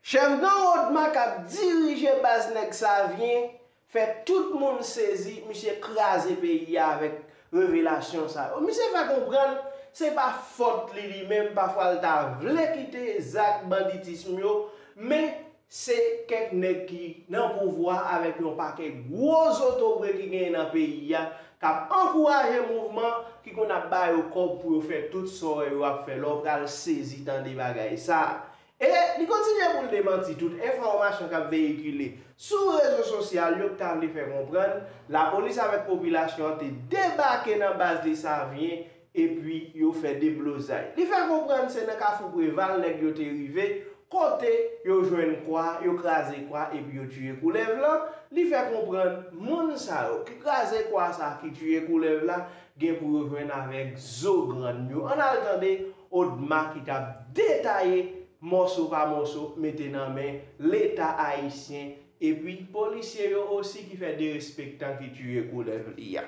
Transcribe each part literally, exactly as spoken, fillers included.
Chèf gang Odma k ap dirije baz nèg Savyen fè tout moun sezi, misye kraze peyi a avèk revelasyon sa yo. Misye fè konprann se pa fòt li li menm, pafwa l ta vle kite zak banditism yo, men se kèk nèg ki nan pouvwa avèk yon pakèt gwo zotobre ki genyen nan peyi a, k ap ankouraje mouvman, ki konn ap ba yo kòb pou yo fè tout sa w wè yo ap fè la, w pral sezi tande bagay sa. E li kontinye pou l demanti tout enfòmasyon k ap veyikile sou rezo sosyal yo k ta vle fè konprann lapolis avèk popilasyon an te debake nan baz Desavyen epi yo fè deblozay. Li fè konprann se nan Kafou Preval nèg yo te rive, kote yo jwenn kwa, yo kraze kwa epi yo tiye koulèv lan. Li fè konprann moun sa yo ki kraze kwa sa, ki tiye koulèv la, gen pou yo jwenn avèk zo grann yo. Ann al tande Odma ki t ap detaye mòso pa mòso mete nan men Leta ayisyen epi polisye yo osi ki fè derespektan ki tiye koulèv li a.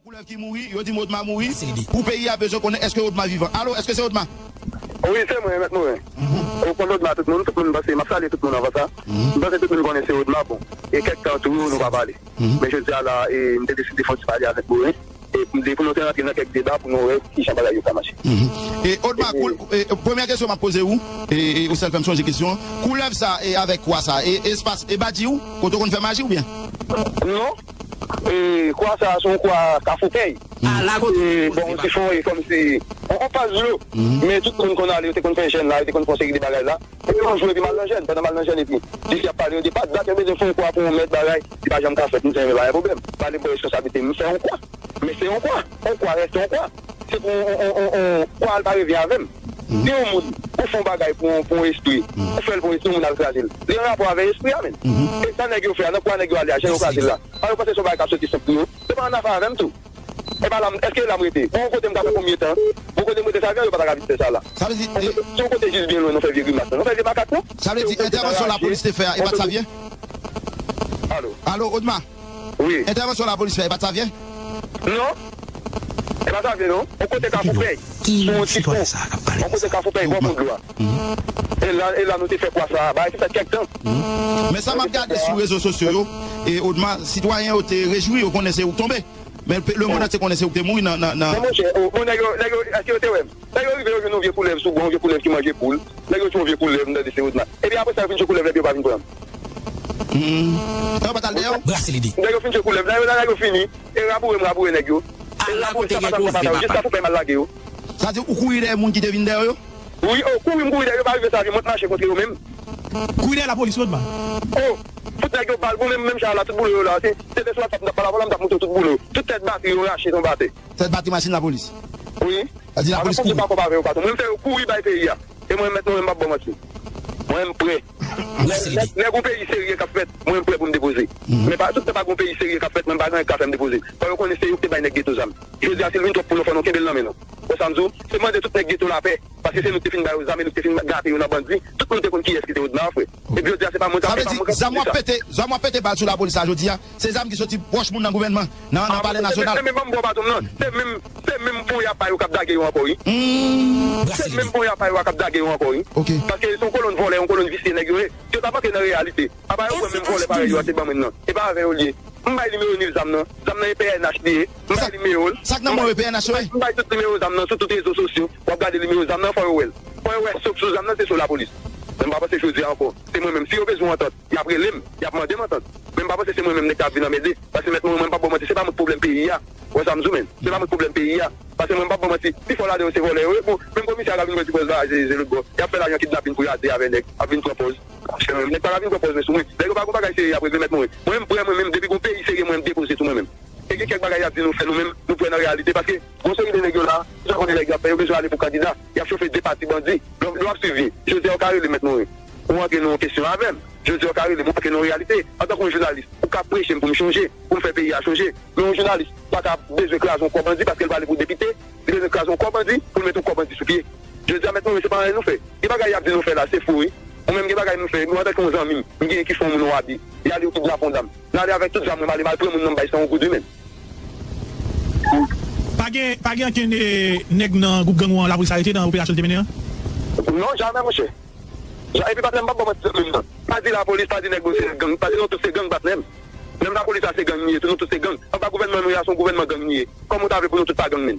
Koulèv ki mouri, yo di m Odma mouri. Pou peyi a bezwen konnen èske Odma vivan. Alo, èske se Odma? Wi, se mwen, Mèt Morin. Ou konn Odma tout moun, tout moun panse, m ap salye tout moun anvan sa. M panse tout moun konnen se Odma, bon. E kèk tan tou, nou pa pale. Men jodi a la, e, m te deside fè yon ti pale avèk Morin. E pou, pou nou te rantre nan kèk deba pou nou wè kijan bagay yo ka mache. E Odma, koul- e, premyè kesyon m ap poze ou, e, e ou sèl fè m sonje kesyon an. Koulèv sa e avèk kwa sa, e espas, e badji ou, kote w konn fè maji oubyen? Non. E kwa sa, se yon kwa Kafoupèy. E bon, ti fon, e kòmsi on, on pas dlo. Men tout moun konn ale, yo te konn fè jèn la, yo te konn fè yon seri de bagay la. Epi yon jou, epi m al nan jèn, pandan m al nan jèn, epi, di si y ap pale, yo di, pa dat, yo bezwen fè yon kwa pou yon mèt bagay, li pa janm ka fèt, m di, men pa gen pwoblèm. Pale m pran responsablite m, m fè yon kwa. Men se yon kwa. Yon kwa rete yon kwa. Se pou yon, yon, yon, yon, yon kwa al pa revyen avè m. Si yon moun, ou fè yon bagay pou yon, pou yon espri, ou fè l pou yon espri, yon moun al kraze l. Li an rapò avèk espri a, menm. E sa nèg yo fè a, nan kwa nèg yo ale a, jan yo kraze l la. Pa yo panse se yon bagay k ap soti senp pou yo. Se pa annafè avè m tou. E pa la m, èske la m rete? Bon, kote m ka fè konbyen tan? Bon, kote m rete Savyen, yo pa ta ka vin fè sa la. Sa vle di, se yon kote jis byen lwen, nou fè vye grimas lan. Nou fè vye makak lan. Sa vle di, entèvansyon lapolis te fè a, e pa t Savyen? Alo? Alo, Odma? Wi. Entèvansyon lapolis fè, e pa t Savyen? Non. E pa Savyen, non. On kote Kafoupèy. Sou yon ti pon. On kote Kafoupèy, bò fon dlo a. E la, e la nou te fè kwa sa a. Bagay ki fèt kèk tan. Men sa m ap gade sou rezo sosyo yo, e Odma, sitwayen yo te rejwi, yo konnen se ou k tonbe. Men pe- lemonn antye konnen se ou ki te mouri nan, nan, nan... Non, monchè, o, bon, nèg yo, nèg yo, èske yo te wè m? Nèg yo rive, yo jwenn yon vye koulèv sou bò, yon vye koulèv ki manje poul. Nèg yo tchwe yon vye koulèv, m tande se Odma. Epi apre sa, yo fin tchwe koulèv la, epi yo pa vin pran m. Hmm. Yo pa t al dèyè w? Brase lide. Nèg yo fin tchwe koulèv la, yo la, nèg yo fini. E raboure m, raboure nèg yo. E raboure m, sapata, sapata, jiska pou pè m al lage yo. Sa di ou kouri dèyè moun ki te vin dèyè w yo? Wi, o, kouri m kouri dèyè yo, pa rive Savyen, mwen t mache kontre yo menm. Kouri dèyè lapolis, Odma. O, fout nèg yo bal, bon, menm, menm jan la, tout boule yo la. Se, se te sou WhatsApp m t ap pale avè w la, m t ap montre w tout boule yo. Tout tèt batri yo rache tonbe atè. Tèt batri machin lapolis? Wi. Sa di lapolis kouri. Mwen fè yo kouri bay peyi a. E mwen menm, mwen menm, m p ap ba w manti. Mwen menm, m prè. Nèg, nèg yon peyi serye k ap fèt, mwen menm, m prè pou m depoze. Men pa, tout tan pa gen yon peyi serye k ap fèt, mwen menm, pa gen anyen k ka fè m depoze. Fò yo konnen se yo ki te bay nèg geto zam. Jodi a, si l vin twòp pou nou, fò nou kenbe l nan men nou. Ou wè sa m di w? Se mande tout nèg geto lapè. Paske se nou ki te fin ba yo zam, e nou ki te fin gate yo nan bandi. Tout moun te konn kiyès ki te Odma, frè. Epi jodi a, se pa mwen k ap, se pa mwen k ap di sa. Sa vle di, zam w ap pete, zam w ap pete bal sou lapolis la jodi a, se zam ki soti pwòch moun nan gouvènman, nan, nan palè nasyonal. Se menm, se menm, se menm, se menm ponya pa yo k ap dage yo ankò, wi. Se menm ponya pa yo a k ap dage yo ankò, wi. Paske se yon kolonn vòlè, yon kolonn visye nèg yo ye. Yo ta manke nan reyalite. Apa yo pran menm vòlè parèy yo a, se ban mwen nan. E pa avè yo l ye. M bay nimewo ni zam nan. Zam nan e P N H li ye. M bay nimewo l. Sa k nan men w e P N H yo ye? M bay tout nimewo zam nan sou tout rezo sosyo. W ap gade nimewo zam nan, fò yo wè l. Fò yo wè sou, sou zam nan, se sou lapolis. Men m pa panse jodi a ankò. Se mwen menm. Si yo bezwen antant, y ap rele m, y ap mande m antant. Men m pa panse se mwen menm nèg k ap vin anmède. Paske mèt mwen, mwen m p ap ba w manti, se pa mwen k pwoblèm peyi a. Ou wè sa m di w, men se pa mwen k pwoblèm peyi a. Paske mwen m p ap ba w manti, pifò ladan yo se vòlè yo ye. Bon, menm komisè a ka vin wè ti pòz la, se, se lòt bò. Y ap fè lajan kidnapin pou y ate avè nèg, ap vin pran pòz. Nèg pa ka vin pran pòz men sou mwen. Nèg yo pa gon bagay serye y ap regle mèt mwen. Mwen m prè, mwen menm, depi gon peyi serye, mwen m depoze sou mwen menm. E gen kèk bagay y ap di nou fè nou menm, nou prè nan reyalite, paske gon seri de nèg yo la, sa konnen nèg yo ap fè, yo bezwen ale pou kandida, y ap chofe de pati bandi. Lè, lè w ap swiv li, jodi a ou ka rele mèt Morin. Ou antre nan yon kesyon avè m. Jodi a ou ka rele m, ou antre nan yon reyalite. Antanke yon jounalis, ou ka preche m pou m chonje, pou m fè peyi a chonje. Men yon jounalis pa ka bezwen kraze yon kò bandi paske l prale pou depite, li bezwen kraze yon kò bandi pou l mete yon kò bandi sou pye. Jodi a mèt Morin, se pa anyen nou fè. Gen bagay y ap di nou fè la, se fo wi. Mwen menm gen bagay nou fè, nou antanke yon zanmi m, m genyen ki fè yon moun yon abi, li ale yo kidnape yon dam. N ale avèk tout zam mwen, m ale m al pran moun nan m bay san yon goud wi menm. Pa gen, pa gen ankenn, eh, nèg nan gwoup gang ou an lapolis arete nan operasyon l te mennen an? Non, jamè monchè. Epi patnè m, m p ap ba w manti, zanmi m nan. Pa di lapolis, pa di nèg yo se gang, pa di nou tout se gang, patnè m. Menm lapolis la se gang li ye tou, nou tout se gang. Anba gouvènman nou ye a, se yon gouvènman gang li ye. Kòman w ta vle pou nou tout pa gang menm?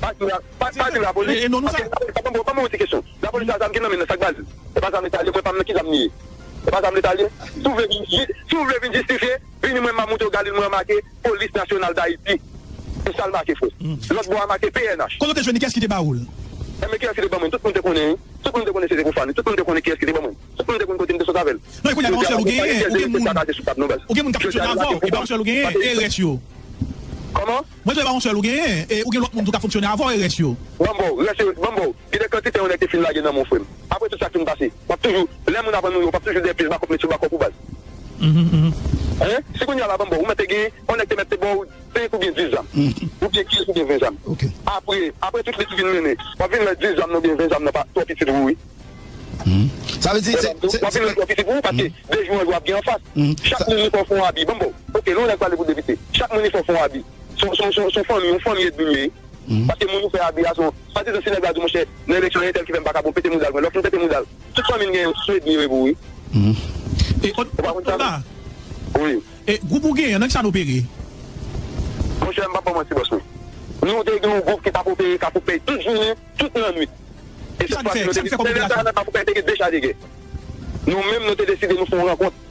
Pa di la, pa, pa di lapolis. E, e non, nou sa. Paske lapolis, ban m, ban m yon ti kesyon. Lapolis la, zam ki nan men l, sa k ba l? E pa zam leta li ye, mwen pa m nan ki zam li ye. E pa zam leta li ye. Si w vle vin, si w vle vin jistifye, vini mwen m ap montre w Galil, mwen make Polis Nasyonal Dayiti. Se sa l make, frè. Lòt bò a make P N H. Kote w te jwenn li? Kiyès ki te ba ou l? Enben, kiyès ki te ban mwen? Tout moun te konnen, wi. Tout moun te konnen se te Kofani. Tout moun te konnen kiyès ki te ban mwen. Tout moun te konn kote m te sot avè l. Non, e kounye a, e pa yon sèl ou genyen, ou gen moun, ou gen moun k ap fonksyone avè w, e pa yon sèl ou genyen, e rès yo. Kòman? Mwen di w e pa yon sèl ou genyen, e ou gen lòt moun tou k ap fonksyone avè w, e rès yo. Ban m ba w, rès yo, ban m ba w. Gen de kantite yon nèg te fin lage nan men w, frè m. Apre tout sa k fin pase, w ap toujou, lè moun ap ann ou yo, w ap toujou dèyè pye bakòp, met sou bakòp ou, baz. Hein? Si kounye a la, ban m ba w, ou mèt te gen, yon nèg te mèt te ba w senk oubyen dis zam. Oubyen kenz oubyen ven zam. Apre, apre tout li fin mennen, w ap vin wè dis zam nan oubyen ven zam nan pa twò piti pou ou, wi. Sa vle di, se, se, w ap vin wè twò piti pou ou, paske de jou an jou w ap gen anfas. Chak moun li fè w fè yon abi. Ban m ba w. Ok, lè yon nèg pale pou depite, chak moun li fè w fè yon abi. Se, se, se, se yon fanmi, yon fanmi edmi nou ye. Paske moun ou fè abi a, se yon, swadizan, si nèg la di, monchè, nan eleksyon, entèl ki fè m pa ka bon, pete mouda l, mwen, lè w fin pete mouda l, tout fanmi n gen yon sou edmi yo pou ou, wi. E, Od-, Odma, wi. E gwoup ou genyen an, nan ki sa l opere? Monchè, m p ap ba w manti, bòs mwen. Nou te gen yon gwoup ki t ap opere Kafou Pèy tout jounen, tout lannwit. E se pati nou te gen. Lè sa nan Kafou Pèy te gen de chadegè. Nou menm, nou te deside nou fè yon rankont.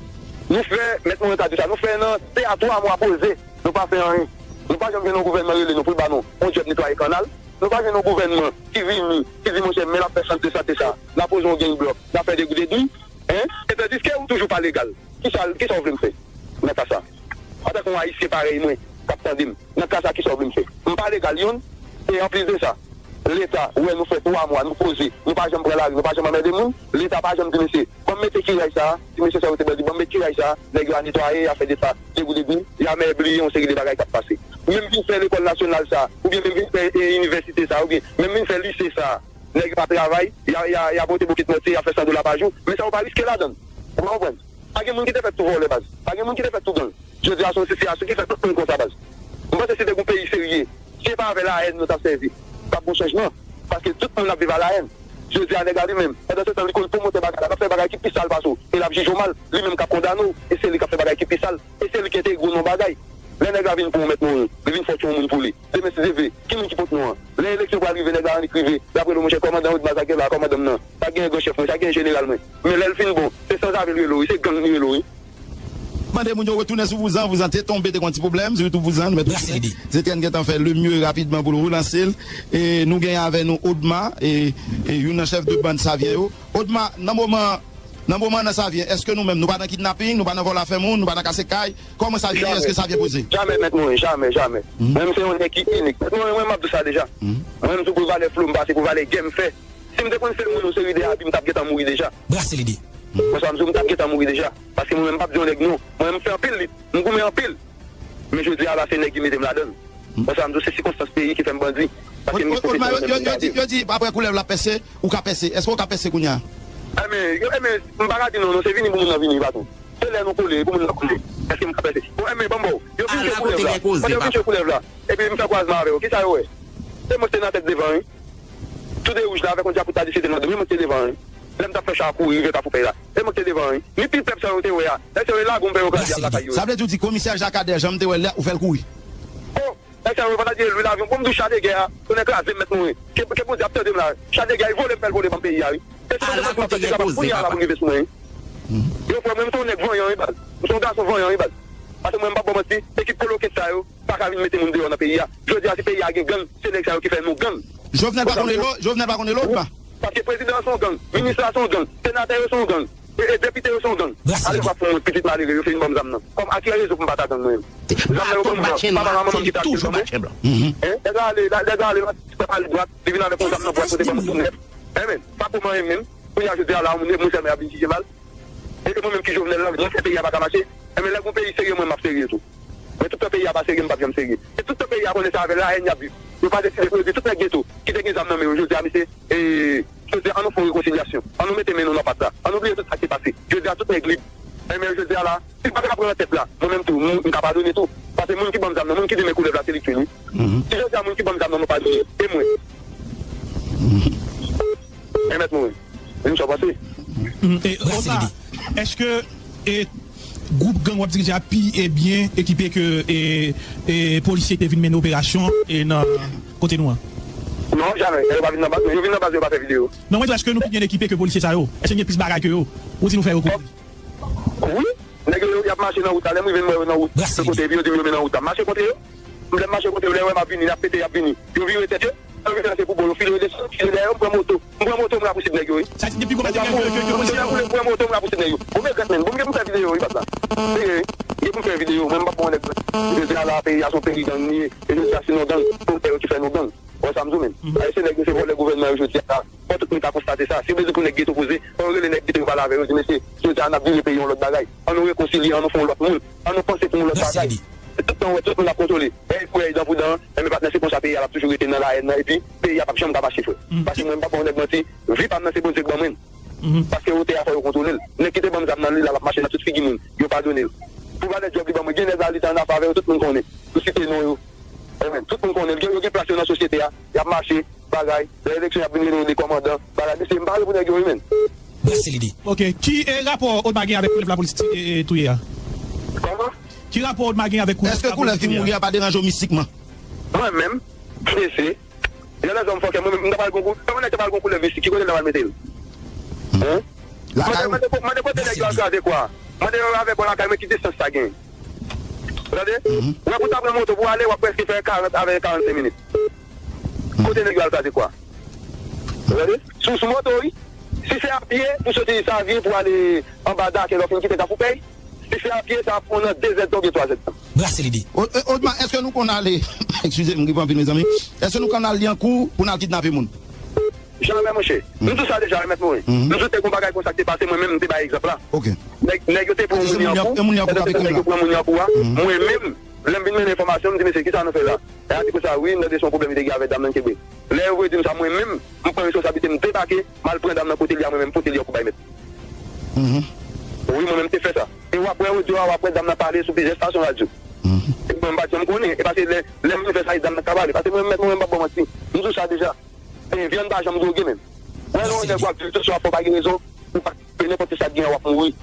Nou fè, mèt mwen ka di sa, nou fè nan de a twa mwa poze, nou pa fè anyen. Nou pa janm jwenn yon gouvènman rele nou pou l ba nou yon djòb netwaye kannal. Nou pa jwenn yon gouvènman ki vini, ki di, monchè, men l ap fè sant de sante sa, n a poze yon gang blòk, n a fè de goud edmi. Hein? E tandiske ou toujou pa legal. Kisa, kisa w vle m fè nan ka sa? Antanke yon Ayisyen parèy mwen k ap tande m, nan ka sa, kisa w vle m fè? M pa legal, youn. E anplis de sa, Leta wè nou fè twa mwa, nou poze, nou pa janm pran lari, nou pa janm anmède moun. Leta pa janm di, mesye, ban m mete kiray sa a, ti mesye sa yo te ban l, di, ban m met kiray sa a, nèg yo a netwaye, y a fè de sa, de goud edmi, y a mèbliye yon seri de bagay k ap pase. Menm vin fè lekòl nasyonal sa a, oubyen menm vin fè, e, inivèsite sa a, oubyen menm vin fè lise sa a, nèg yo pa travay, y a, y a, y a pote bokit mantye, y a fè san dola pa jou, men sa yo pa riske ladan l. Ou pa konprann? Pa gen moun ki te fèt tou vòlè, baz. Pa gen moun ki te fèt tou gang. Jodi a, se yon sitiyasyon ki fè tout moun konsa, baz. M panse si te gen yon peyi serye, si se pa avè lahèn nou t ap sèvi, t ap gen chanjman. Paske tout moun ap viv a lahèn. Jodi a, nèg la li menm, pandan se tan, li konn pwomotè bagay la, l ap fè bagay ki pi sal pase w, e l ap jije w mal, li menm k ap kondane w, e se li k ap fè bagay ki pi sal, e se li ki entegre w nan yon bagay. Lè nèg la vin pou ou, mèt Morin, li vin fòk yon moun pou li. Demen, si Dye vle, ki moun ki pot non an? Lè eleksyon pral rive, nèg la annik rive, l ap rele w, monchè, kòmandan Odma, sa k gen la, kòmandan m nan. Sa k genyen, gran chèf mwen, sa k genyen, jeneral mwen. Men lè l fin bon, se sanzave l rele w, wi, se gang li rele w, wi. Mande moun yo retounen sou Vouzan, Vouzan te tonbe, te gen yon ti pwoblèm sou YouTube Vouzan, nou mèt retounen. Zetèn gentan fè le mieux rapidman pou l relanse l. E nou genyen avè nou Odma, e, e youn nan chèf de bann Savyen yo. Odma, nan moman, nan moman nan Savyen, èske nou menm, nou pa nan kidnaping, nou pa nan vòlò afè moun, nou pa nan kase kay? Kòman Savyen ye? Èske Savyen poze? Jamè, mèt Morin, jamè, jamè. Mwen menm se yon nèg ki inik. Mèt Morin, mwen m ap di w sa deja. Mwen menm, sou pou valè flo m pase, pou valè gè m fè. Si m te konn fè moun yon seri de abi, m t ap gentan mouri deja. Brase lide. Mwen sa m di w, m t ap gentan mouri deja. Paske mwen menm m p ap di yon nèg non. Mwen menm m fè anpil lit, m goumen anpil. Men jodi a la se nèg ki mete m ladan l. Mwen sa m di w, se sikonstans peyi ki fè m bandi. Paske m gen pwoteksyon nan men m. Yo di, yo di, apre koulèv la pèse, ou ka pèse. Èske w ka pèse kounye a? Enben, yo, enben, m pa ka di non, non, se vini pou moun nan vini, patwon. Se lè nou kole, pou moun nan kole. Èske m ka pèse? Bon, enben, ban m ba w. Yo vin jwe koulèv la. Pandan yo vin jwe koulèv la, epi m fè kwazman avè yo. Kisa yo wè? Se mwen ki te nan tèt devan, wi. Tou de wouj la avèk yon dyakout la di se te nan dri, mwen ki te devan, wi. Lè m t ap fè cha a kouri rive Kafou Pèy la, e mwen ki te devan, wi. Ni pil pèp sa yo te wè a. Lè se yo e lagon m fè yo kraze al lakay yo, wi. Sa vle di w di komisè Jakadè, jan m te wè l la, ou fè l kouri? O, nèg sa yo pa ta di lwi lavyon. Bon, m di w cha de gè a, tonnè kraze m, mèt Morin. Ke, ke Bondye ap tande m la. Cha de gè a, e vole m fè l vole ban m peyi a, wi. E si Bondye kontinye ap tande, sa pa pou kounye a la pou l rive sou mwen, wi. Yo, frè mwen, m se yon nèg vanyan, wi, baz. M se yon gason vanyan, wi, baz. Paske mwen, m p ap ba w manti, ekip kolokent sa yo pa ka vin mete moun deyò nan peyi a. Jodi a, si peyi a gen gang, se nèg sa yo ki fè nou gang. Jovenel pa konn rele w, Jovenel pa konn rele w, Odma? Paske prezidan an se yon gang, minis la se yon gang, senatè yo se yon gang, e, e depite yo se yon gang. Ale w ap pran mwen pitit malere yo fin ban m zam nan. Kòm a ki rezon pou m pa ta gang mwen menm? Zam nan yo ban mwen an, papa m a manman m ki te achte l ban mwen. Nèg la ale, nèg la ale, la, ti pèp ale dwat, li vin avèk yon zam nan bwat kote ban mwen tou nèf. Enben, pa pou mwen menm, kounye a jodi a la, moun, moun sèlman y ap vin jije mal. E se mwen menm ki Jovenel lan, mwen fè peyi a pa ka mache. Enben, lè gon peyi serye, mwen m ap serye tou. Men tout tan peyi a pa serye, m p ap janm serye. E tout tan peyi a konnen se avè lahèn y ap viv. Yo pa deside pou yo di tout nèg geto ki te gen zam nan men yo, jodi a, mesye, e, jodi a, ann nou fè yon rekonsilyasyon. Ann nou mete men nou nan pat la. Ann nou bliye tout sa ki te pase. Jodi a, tout nèg lib. Enben, jodi a la, si l pa ta ka pran nan tèt la, mwen menm tou, m, m ka padone tou. Paske moun ki ban m zam nan, moun ki di men koulèv la, se li k vin, wi. Si jodi a, moun ki ban m zam nan, nou padone, e mwen? E mèt mwen, wi. Vin sa w panse? Mhm. E, Otan, èske e, gwoup gang w ap dirije a pi e byen ekipe ke e, e, polisye ki te vin mennen operasyon e nan kote nou an? Non, jamè. Yo pa vin nan baz mwen. Yo vin nan baz, yo pa fè videyo. Non, mwen di, èske nou pi byen ekipe ke polisye sa yo? Èske n gen plis bagay ke yo? Ou di nou fè yo kouri? Wi. Nèg yo, y ap mache nan wout la. Lè m rive, m wè yo nan wout. Bò kote, epi yo di m yo men nan wout la. M mache kontre yo. Lè m mache kontre yo, lè yo wè m ap vini, y ap pete, y ap vini. Yo vire tèt yo. Yo vin se pou bò, yo file, yo desann, yo file dèyè yo, m pran moto. M pran moto, m rapousiv nèg yo, wi. Sa di depi gon bagay ke, ke, ke polisye a. Mwen pran moto, m rapousiv nèg yo. Bon, men grann men, bon, m gen pou m fè videyo, wi, papa. Serye, wi. M gen pou m fè videyo, mwen, m p ap bon nèg. Jodi a la, peyi a se yon peyi gang li ye. E jodi a, si nou gang, se yo ki fè nou gang. Ou wè sa m di w, men. Ayisyen, nèg yo se vòlè gouvènman yo jodi a la. Fò tout moun ta konstate sa. Si yo bezwen pou nèg geto poze, fò yo rele nèg geto yo pale avè yo, di, mesye, jodi a, n ap vire peyi yon lòt bagay. Ann nou rekonsilye, ann nou fè yon lòt moun. Ann nou panse pou yon lòt bagay. Se tout tan, ou wè, tout moun ap kontwole. Èy pou èy, dan pou dan, enben, patnè, se konsa peyi a, l ap toujou rete nan lahèn nan, epi peyi a p ap janm ka mache, frè. Paske mwen, m p ap ba yon nèg manti, vi pa m nan se Bondye k ban mwen l. Paske otè a, fò yo kontwole l. Nèg ki te ban m zam nan, li la, l ap mache nan tout figi moun. Yo padone l. Pou valè djòb li ban mwen, gen nèg la, li te annafè avè yo, tout moun konnen. Nou site non yo. Enben, tout moun konnen l. Gen, yo gen plas yo nan sosyete a. Y ap mache, bagay. Lè eleksyon, y ap vin rele yo de kòmandan. Bagay, mesye, m pare pou nèg yo, wi, men. Brase lide. Ok, ki e, rapò Odma gen avèk koulèv lapolis e, e, touye a? Kòman? Ki rapò Odma gen avèk koulèv lapolis touye a? Èske koulèv ki mouri a pa deranje w mistikman? Mwen menm, mesye, jan lèzòm fòkè, mwen menm, m ta pral gon kou-, kòman nèg ta pral gon koulèv mistik? Ki kote l ta pral mete l? Hein? Lakay ou? Mande, mande kote nèg yo al kraze kwa. Mande yo avè bò lakay mwen ki distans sa gen. Tande? Ou wè pou ta pran moto pou ale, w ap prèske fè karant avè karannsenk minit. Kote nèg yo al kraze kwa? Tande? Sou, sou moto, wi. Si se a pye, pou soti Savyen pou ale anba Dakè, lè w fin kite Kafou Pèy, si se a pye, sa ap pran nan de zèdtan oubyen twa zèdtan. Brase lide. O-, e, Odma, èske nou konn ale, eskize m, m gripe anpil, mezanmi. Èske nou konn al Lyankou pou n al kidnape moun? Jamè, monchè. M di w sa deja, wi, mèt Morin. M di w te gon bagay konsa ki te pase, mwen menm, m te bay egzanp la. Ok. Nèg, nèg yo te pran moun Lyankou, lè yo te fè nèg yo pran moun Lyankou a, mwen menm, lè m vin mennen enfòmasyon, m di, mesye, kisa nou fè la? Lè a di konsa, wi, m tande se yon pwoblèm li te gen avèk dam nan kenbe. Lè yo voye di m sa, mwen menm, m pran responsablite, m debake, m al pran dam nan kote l ye a, mwen menm, m pote l Lyankou bay mèt. Wi, mwen menm, m te fè sa. E w ap wè odyo a, w ap wè dam nan pale sou plizyè estasyon radyo. E mwen, m pa t janm konnen. E paske lè, lè m vin fè sa, e dam nan ka pale. Paske mwen menm, mwen menm, m p ap ba w manti. M di w sa deja. E vyann pa janm dwoge menm. Wè lè yon nèg w ap di l tout sa w ap fè w pa gen rezon, ou pa, e nenpòt ki sa k gen an w ap mouri.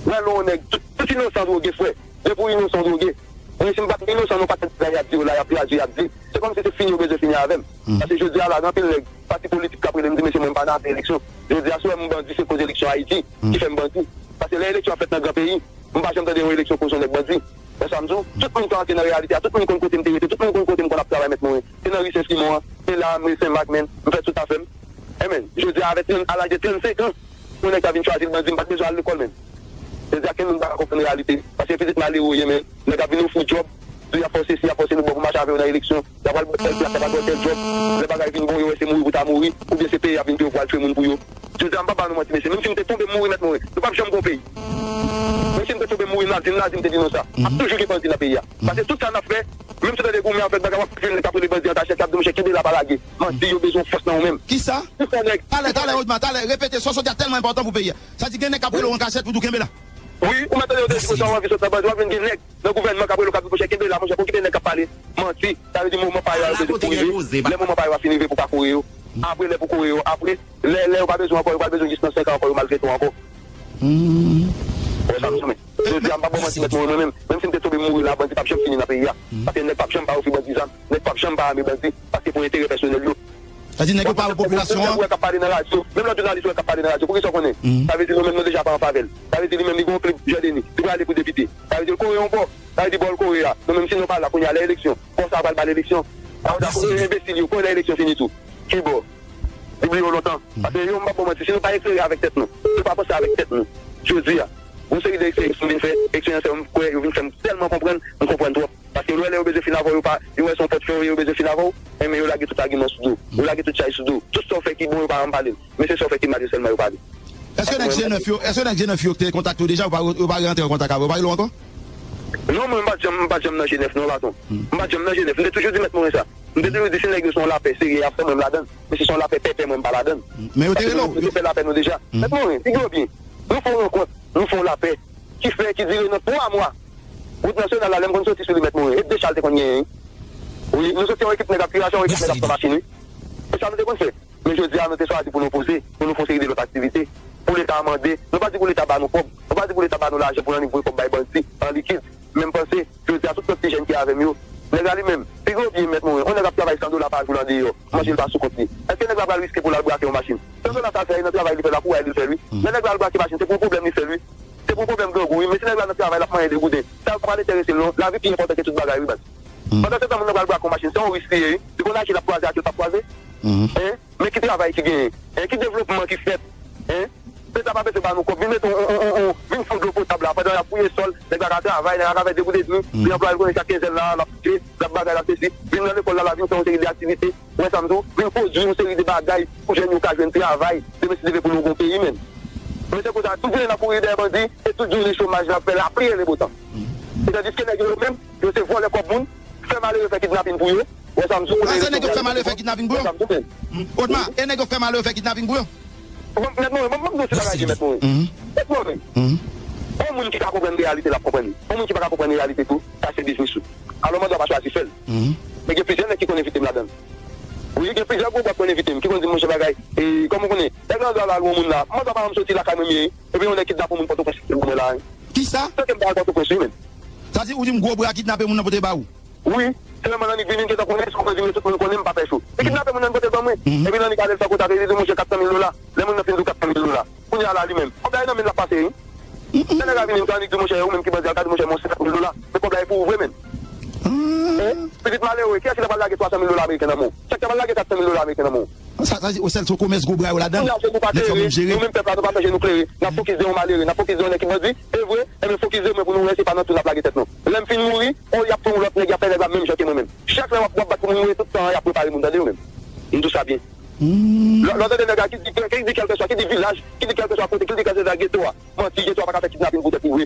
Wè lè yon nèg, tout, tout inosan dwoge, frè. Depi w inosan w dwoge. Mwen si m pa t inosan, non, pa t bagay y ap di yo la, y ap reyaji, y ap di. Se kòmsi se fini yo bezwen fini avè m. Paske jodi a la, gen anpil nèg, pati politik k ap rele m di, mesye, mwen m pa nan afè eleksyon. Jodi a, si w wè m bandi, se koz eleksyon Ayiti ki fè m bandi. Paske lè eleksyon ap fèt nan gran peyi, m pa janm tande yon eleksyon koz yon nèg bandi. Wè sa m di w? Tout moun ka antre nan reyalite a, tout moun konn kote m te rete, tout moun konn kote m konn ap travay, mèt Morin. Se nan ri Sen Simon an, se la, mwen Sen Mak, menm, m fè tout afè m. Enben, jodi a, avèk trant, a laj de trannsenk an, yon nèg ta vin chwazi l bandi, m pa t bezwen al lekòl menm. Jodi a, kenn moun pa ka konprann reyalite. Paske pitit malere w ye, men nèg ap vin ofri w djòb, di y ap fè w sesi, y ap fè w seli, bon, pou mache avè w nan eleksyon. Y ap al ba w tèl plas, y ap ba w tèl djòb. Lè bagay vin bon, yo wè se mouri pou ta mouri, oubyen se peye y ap vin peye w pou al tchwe moun pou yo. Jodi a, m pa ba nou manti, mesye. Menm si m te tonbe, m mouri, mèt Morin, nou p ap janm gon peyi. Menm si m te tonbe, m mouri, m ap di, m ap di, m te di nou sa. Ap toujou gen bandi nan peyi a. Paske tout sa n ap fè, menm si w tande goumen ap fèt bagay, w ap jwenn nèg k ap rele bandi an kachèt, k ap di, monchè, kenbe la, pa lage. Manti, yo bezwen w fòs nan ou menm. Kisa? Talè, talè, Odma, talè, repete, sa w sot di a tèlman enpòtan pou peyi a. Sa di gen nèg k ap rele w an kachèt pou di w kenbe la. Wi, ou mèt tande yo te di konsa, w anvi sot nan bandi, w ap jwenn gen nèg nan gouvènman k ap rele w, k ap di, monchè, kenbe la, monchè, pou kite nèg k ap pale. Manti, sa vle di moman pa yo a, yo bezwen pou rive. Lè moman pa yo a fin rive pou w ka kore yo. Apre, lè pou kore yo, apre, lè, lè yo pa bezwen w ankò, yo pral bezwen jis nan senk an ankò, yo maltrete w ankò. Wè sa m di w, men. Jodi a, m pa ba w manti, mèt Morin, mwen menm, menm si m te tonbe, m mouri la, bandi p ap janm fini nan peyi a. Paske nèg p ap janm pa ofri bandi zam, nèg p ap janm pa ame bandi, paske pou enterè pèsonèl yo. Sa di nèg yo pa wè popilasyon an. Ou wè k ap pale nan radyo, menm lòt jounalis ou wè k ap pale nan radyo, poukisa w konnen? Sa vle di nou menm nou deja pa an favè l. Sa vle di li menm li gen yon klib Jan Deni, li prale pou depite. Sa vle di l kore yon bò. Sa vle di bò l kore a. Nou menm si nou pa la kounye a lè eleksyon, bò sa a pral ba l eleksyon. Sa vle di enbesil yo, konnen lè eleksyon fini tou. Ki bò? Li bliye w lontan. Paske yo, m p ap ba w manti, si nou pa eklere avèk tèt nou, si nou pa panse avèk tèt nou, jodi a, gon seri de eksperyans nou vin fè, eksperyans sa yo m kwè yo vin fè m tèlman konprann, m konprann twòp. Paske lè, lè yo bezwen fin avè w, yo pa, yo wè se yon pòt fèmen, yo bezwen fin avè w, enben yo lage tout agiman sou do w. Yo lage tout chay sou do w. Tout sa w fè ki bon, yo pa janm pale l. Men se sa w fè ki mal, yo sèlman yo pale. Èske nèg G nèf yo, èske nèg G nèf yo te kontakte w deja, yo pa, yo pa rantre an kontak avè w, yo pa rele w ankò? Non, mwen, m pa t janm, m pa t janm nan G nèf, non, patwon. M pa t janm nan G nèf. M te toujou di mèt Morin sa. M te toujou di si nèg yo se yon lapè serye y ap fè, mwen m ladann. Men si se yon lapè pèpè, mwen m pa ladann. Men yo te rele w. Paske nou, nou fè lapè nou deja. Mèt Morin, figi w byen. Nou fè yon rankont, nou fè yon lapè ki fè, ki dire nan twa mwa. Wout nasyonal la, lè m konn soti sou li, mèt Morin, e de cha l te konn genyen, wi. Wi, nou soti yon ekip nèg ap kirache, yon ekip nèg ap fè machin, wi. E sa nou te konn fè. Men jodi a, nou te chwazi pou nou poze, pou nou fè yon seri de lòt aktivite. Pou Leta a mande. Nou pa di pou Leta ba nou kòb. Nou pa di pou Leta ba nou lajan pou n annik voye kòb bay bandi an likid. Men m panse, jodi a, tout lòt ti jèn ki avè m yo, nèg la li menm, pi gwo byen mèt mwen, yon nèg ap travay san dola pa jou nan deyò, manje l pa sou kont li. Èske nèg la pral riske pou l al brake yon machin? San dola sa l fè, nan travay li fè l, ak woulay li l fè l, wi. Men nèg la al brake machin, se pou yon pwoblèm li fè l, wi. Se pou yon pwoblèm grangou, wi. Men si nèg la nan travay, l ap manyen degouden, sa yo pa pral enterese l, non. Lavi pi enpòtan ke tout bagay, wi, baz. Pandan se tan, moun nan pral brake yon machin, se yon risk li ye, wi. Li konn achte l ap kwaze ak yo l p ap kwaze. Hein? Men ki travay ki genyen? Hein? Ki devlopman ki fèt? Hein? Leta pa bezwen ba nou kòb. Vin mete on, on, on, on, vin fè dlo potab la. Pandan y ap fouye sòl, nèg la ka travay, nèg la ka fè de goud edmi. Vin anplwaye l konnen chak kenzen la, l ap fouye, l ap bagay, l ap sesi. Vin nan lekòl la, la vin fè yon seri de aktivite. Ou wè sa m di w? Vin pwodui yon seri de bagay pou jèn yo ka jwenn travay. Demen si Dye vle pou nou gon peyi, menm. Men se konsa, tout jounen n ap kouri dèyè bandi, e tout jounen chomaj n ap fè l, lapli e le botan. E tandiske nèg yo menm, yo se vòlè kòb moun, fè malere fè kidnapin pou yo. Wè sa m di w? Kote rezo sosyo yo? Wè sa m di w, men. Odma, e nèg yo fè malere fè kidnapin pou yo? Bon, mèt mwen, mwen, mwen, mwen, se bagay ki mèt mwen. Mèt mwen, men. Yon moun ki ka konprann reyalite, l ap konprann li. Yon moun ki pa ka konprann reyalite tou, sa se biznis ou. Alò, manda w pa chwazi fè l. Men gen plizyè nèg ki konn envite m ladan l. Wi, gen plizyè gwo bòs konn envite m, ki konn di m, monchè bagay, e, kòman w konnen? Nèg la, la, la, yon moun la, manda w pa janm soti lakay mwen, m ye, epi yon nèg kidnape yon moun Pòtoprens, pou mwen la, hein. Kisa? Tanke m pa al Pòtoprens, wi, menm. Sa di, ou di m gwo bra kidnape moun nan pote ba ou? Wi, se lè mwen annik vini, m gentan konnen, si w konn vini, tout moun konnen, m pa fè cho. Li kidnape moun nan, li pote l ban mwen. Epi l annik ale l fè kontak, li di, monchè, kat san mil dola. Lè moun nan fin di w kat san mil dola, kounye a la, li menm, kòb la e nan men l l ap pase, wi. Lè nèg la vini, m te annik di, monchè, ou menm ki bandi a, l ka di, monchè, men se kat mil dola. Men kòb la e pou ou vre, menm. Hein? Pitit malere, kiyès ki ta pral lage twa san mil dola ameriken nan men w? Sa k ta pral lage kat san mil dola ameriken nan men w? Sa, sa di, o sèl se komès gwo bra yo ladan l. Kounye a, nou pa klere, nou menm pèp la, nou pa chanje, nou klere. N ap fokis de yon malere, n ap fokis de yon nèg ki bandi. E vre, enben fokis de mwen pou nou wè se pa nan tou n ap lage tèt nou. Lè m fin mouri, o, y ap pran yon lòt nèg, y ap fè nèg la menm jan ke mwen menm. Chak lè w ap, w ap bat pou moun mouri, tout tan an, y ap prepare moun, tande w menm. M di w sa byen. Lè, lè w tande nèg la ki di, ki di kèlkeswa, ki di vilaj, ki di kèlkeswa kote, ki di kèlkeswa geto a, manti, geto a pa ka fè kidnapin pou tèt li vre.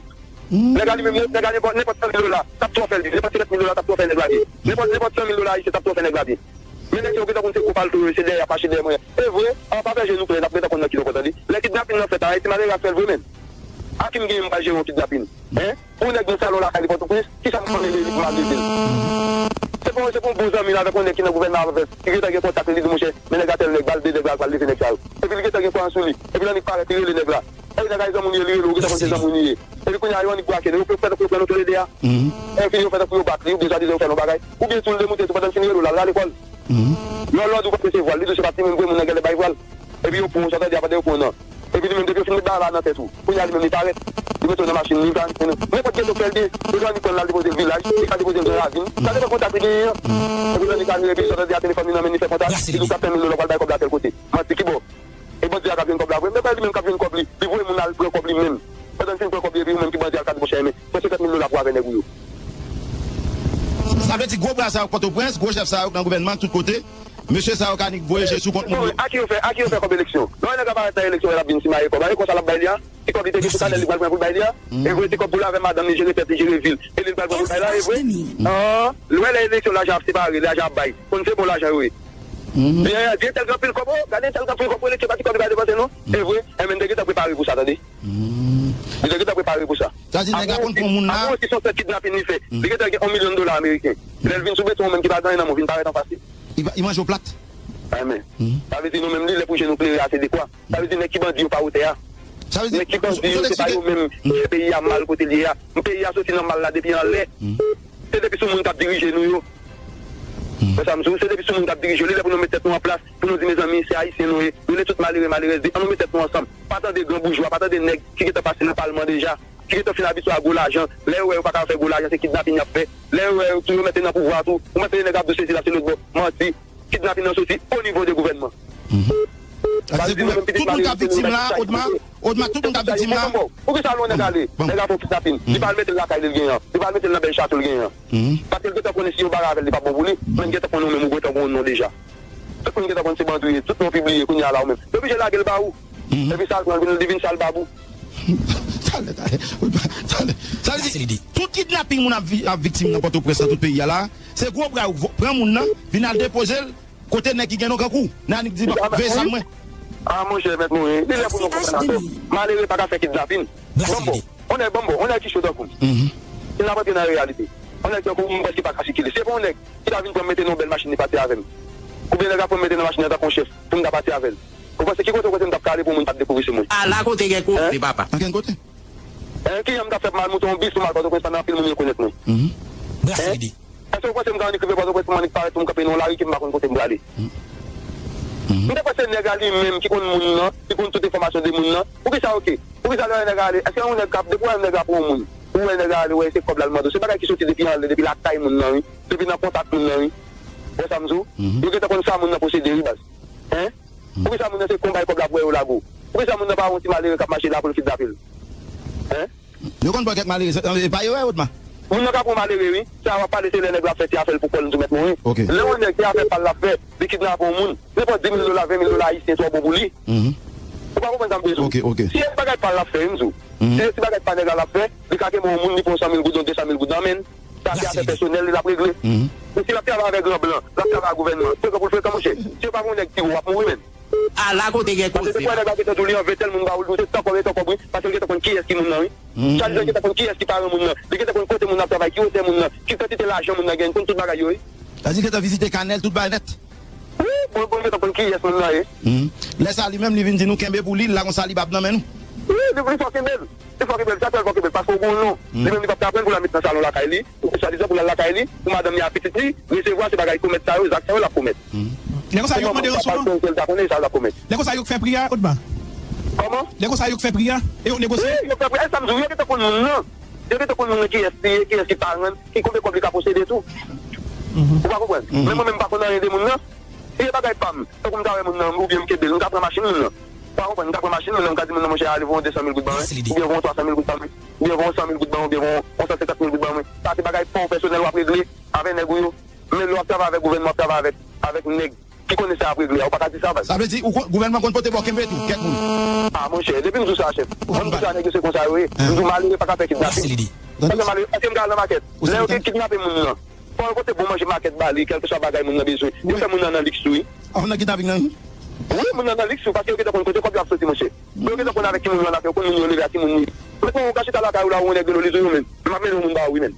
Nèg la li menm, nèg la nenpòt, nenpòt san mil dola, t ap twò fè l byen. Nenpòt senkant mil dola, t ap twò fè nèg la byen. Nenpòt, nenpòt san mil dola ayisyen, t ap twò fè nèg la byen. Men nèg yo gentan konn se gwo palto yo, se dèyè y ap mache dèyè mwen. E vre, an pa fè je nou klè, n ap gentan konn nan ki lòk, tande. Lè kidnapin nan fèt a, e ti malere a k fè l vre menm. A ki m genyen m pral jere yon kidnapin? Hein? Pou yon nèg nan salon lakay li Pòtoprens, kisa m konnen de li pou m al leve l? Se pou, se pou yon bon zanmi l avèk yon nèg ki nan gouvènman avèk, ki gentan gen kontak li, li di, monchè, men nèg a tèl nèg, ba l de nèg la, l pral leve nèg sa yo. Epi li gentan gen kwayans sou li. Epi l annik parèt, li rele nèg la. Epi nèg la, e zanmi w li ye, li rele w, ou gentan konn se zanmi w li ye. Epi kounye a, yo annik brake nou, yo fè tankou yo pran nou tou le de a. Epi yo fè tankou yo bat li, oubyen swadizan yo fè nou bagay, oubyen tou l demoute tou pandan l fin rele w la, l rale kò l. Lè w lòd ou p ap resevwa l, li di w se pa ti moun vre, moun nan genlè bay vwal. Epi yo pran w, sa vle di a pandan yo pran w nan. Epi li menm, depi yo fin met bagay la nan tèt ou, kounye a li menm li parèt. Li mete w nan machin li, li pa annik konnen. Nenpòt geto k fè l byen, yo ka annik pran l la depoze l vilaj, li ka depoze l nan ravin. Sa depann kontak li genyen an. Epi lè li ka vire, epi sa vle di a telefòn li nan men li fè kontak, li di w kat san mil dola w pral bay kòb la tèl kote. Manti ki bò? E bandi a k ap jwenn kòb la vre. Men pa li menm k ap jwenn kòb li. Li voye moun al pran kòb li menm. Pandan l fin pran kòb li, epi ou menm ki bandi a, l ka di, monchè, men, pran senkant mil dola pou avè nèg ou yo. Sa vle di gwo bra sa yo k Pòtoprens, gwo chèf sa yo k nan gouvènman, tout kote, mesye sa yo ka annik voye je sou kont moun yo. A ki yo fè, a ki yo fè kòb eleksyon? Lè w wè nèg la parèt nan eleksyon, l ap vin simaye kòb. A e konsa l ap bay li a? Ti kòb li te gen sou kanèl li pral pran pou l bay li a? E vre, ti kòb pou l avè madanm li jere tèt li, jere vil. E li l pral pran pou l bay la, e vre? An, lè w wè lè eleksyon lajan ap separe, lajan ap bay. Konn se bon lajan yo ye. Byen, byen, tèl gen anpil kòb, o, gade tèl gen anpil kòb, eleksyon pa ti kòb li pral depanse non. E vre, enben, li te gentan prepare pou sa, tande. Li te gentan prepare pou sa. Sa di nèg la konn pran moun la. Apre yon ti sòsè kidnapin li fè, li gentan gen yon milyon dola ameriken. Lè l vin sou beton, ou menm ki pa gen anyen nan men w, vin parèt anfas li. Li pa, li manje w plat. Enben. Sa vle di nou menm li lè pou je nou klere ase dekwa. Sa vle di nèg ki bandi yo pa wotè a. Sa vle di nèg ki bandi yo, se pa yo menm ki fè peyi a mal kote l ye a. Peyi a soti nan mal la depi anlè. Se depi sou moun k ap dirije nou yo. Wè sa m di w, se depi sou moun k ap dirije yo. Li lè pou nou met tèt nou an plas, pou nou di, mezanmi, se ayisyen nou ye. Rele tout malere, malerèz, di, ann nou met tèt nou ansanm. Pa tande gran boujwa, pa tande nèg ki gentan pase nan palman deja, ki gentan fin abitye a gwo lajan. Lè yo wè yo pa ka fè gwo lajan, se kidnapin y ap fè. Lè yo wè yo tou, yo mete nan pouvwa tou, ou mete nèg ap di w sesi la, se lòt bò. Manti. Kidnapin nan soti o nivo de gouvènman. Sa vle di nou menm pitit malere, se nou menm ki sa ki pote. Odma, tout moun k ap viktim la. Poukisa lè yon nèg ale, nèg la fè yon kidnapin, li pa al mete l lakay li l genyen an, li pa al mete l nan bèl chato l genyen an? Paske l gentan konnen si yo bare avè l, li p ap bon pou li. Men l gentan konnen ou menm ou gentan gen yon non deja. Tout moun gentan konn se bandi w ye, tout non pibliye, kounye a la ou menm yo blije lage l ba ou. Epi sa l pran, li vin sal babou. Talè, talè, talè. Sa vle di, tout kidnaping moun ap vi-, ap viktim nan Pòtoprens, nan tout peyi a la, se gwo bra yo vo-, pran moun nan, vin al depoze l kote nèg ki gen non kankou. Nan annik di, "Veye zam mwen." A, monchè, mèt Morin, li lè pou nou konprann sa tou. Malere pa ka fè kidnaping. Bon, bon, on nèg, bon, bon, on nèg ki cho tankou m. Si n ap antre nan reyalite, on nèg tankou m, m prèske pa ka sikile. Se pa on nèg ki ta vin pran m mete nan yon bèl machin, li pati avè m. Oubyen nèg la pran m mete nan machin nan tankou yon chèf, pou m ta pati avè l. Ou panse ki kote w panse m t ap prale pou moun pa t dekouvri se mwen? Ala kote gen koze, papa. Ankenn kote. Hein, kijan m t ap fè pou m al moute yon bis pou m al Pòtoprens pandan anpil moun rekonèt mwen? Hein? Èske w panse m ka annik rive Pòtoprens pou m annik parèt pou m kanpe nan yon lari ke m pa konn kote m prale? M te panse nèg la li menm ki konn moun nan, ki konn tout enfòmasyon de moun nan. Poukisa, oke? Poukisa lè yon nèg ale, èske yon nèg k ap, depi w wè yon nèg la pran yon moun, ou wè nèg la ale, ou wè se kòb la l mande w, se bagay ki soti depi anlè, depi lakay moun nan, wi. Depi nan kontak moun nan, wi. Ou wè sa m di w? Yo gentan konn sa moun nan posede, wi, baz. Hein? Poukisa moun nan se konbay kòb la pou wè yo lage w? Poukisa moun nan pa wè yon ti malere k ap mache la pou l kidnape l? Hein? Yo konn pran kèk malere, e pa yo, Odma. Moun nan ka pran malere, wi. Sa w ap pale, se lè nèg la fè ti afè l pou kò l, m di w mèt mouri. Lè yon nèg se afè pa l l ap fè, li kidnape yon moun, nenpòt di mil dola, ven mil dola ayisyen twò bon pou li. Ou pa konprann sa m vle di w? Si se bagay pa l l ap fè, wi, m di w. Si se ti bagay pa nèg la l ap fè, li ka kenbe yon moun, li pran yon san mil goud, yon de san mil goud nan men l. Sa se afè pèsonèl li l ap regle. E si l ap travay avèk gran blan, l ap travay ak gouvènman, frekan pou l frekan, monchè. Si yo pa gen yon nèg ki wo, w ap mouri, menn. Ala kote gen koze. Paske depi w wè nèg la gentan di w li anve tèl moun ba ou l, li di w se tan kòb e tan kòb, wi. Paske l gentan konn kiyès ki moun nan, wi. Chak jou li gentan konn kiyès ki paran moun nan. Li gentan konn kote moun nan ap travay, ki wotè moun nan, ki kantite lajan moun nan genyen, li konn tout bagay yo, wi. Sa di l gentan vizite kanè l, tout bagay nèt. Wi, bon, bon, li gentan konn kiyès moun nan ye. Lè sa a, li menm, li vin di nou kenbe pou li, l la konsa, li p ap nan men nou. Wi, li, li fò kenbe l. Li fò kenbe l, sa fè l fò kenbe l, paske w gen yon non. Li menm, li p ap ka pran l pou l al met nan salon lakay li, swadizan pou l al lakay li, pou madanm li ak pitit li resevwa se bagay komèt sa yo, zak sa yo l ap komèt. Lè konsa, yo mande ranson an? L ta konnen sa l ap komèt. Lè konsa, yo k fè pri a, Odma? Kòman? Lè konsa, yo k fè pri a? E yo negosye? Wi, yo fè pri a. E sa m di w, yo gentan konn moun nan. Yo gentan konn moun nan kiyès li ye, kiyès ki paran l, ki konbyen kòb li ka posede tou. Ou pa konprann? Men mwen menm, m pa konn anyen de moun nan. Si se bagay pa m, tankou m ta wè moun nan, oubyen m kenbe l, m ka pran machin moun nan. Ou pa konprann, m ka pran machin moun nan, m ka di moun nan, monchè, ale voye yon de san mil goud ban mwen, oubyen voye yon twa san mil goud ban mwen, oubyen voye yon san mil goud ban mwen, oubyen voye yon san senkant mil goud ban mwen. Sa se bagay pa w pèsonèl w ap regle avèk nèg ou yo. Men lè w ap travay avèk gouvènman, w ap travay avèk, avèk nèg ki konnen sa y ap regle a, ou pa ka di sa, baz. Sa vle di, ou kon-, gouvènman konn pote ba w kenbe tou, kèk moun? A, monchè, depi m di w sa, chèf. Mwen m di w sa, nèg yo se konsa yo ye. M di w, malere pa ka fè kidnaping. Paske malere, èske m ka al nan makèt? Lè yo te kidnape moun nan, fò yo pote bon manje makèt ba li, kèlkeswa bagay moun nan bezwen. Yo fè moun nan nan liks tou, wi. A, moun nan kidnaping nan? Wi, moun nan nan liks, wi, paske yo gentan konn kote kòb yo ap soti, monchè. Yo gentan konn avèk ki moun yo an afè, yo konn moun yo leve ak ki moun li ye. Mentnan, ou ka chita lakay ou la, ou wè yon nèg rele w, li di w, yo, men, m ap mennen yon moun ba ou, wi, men.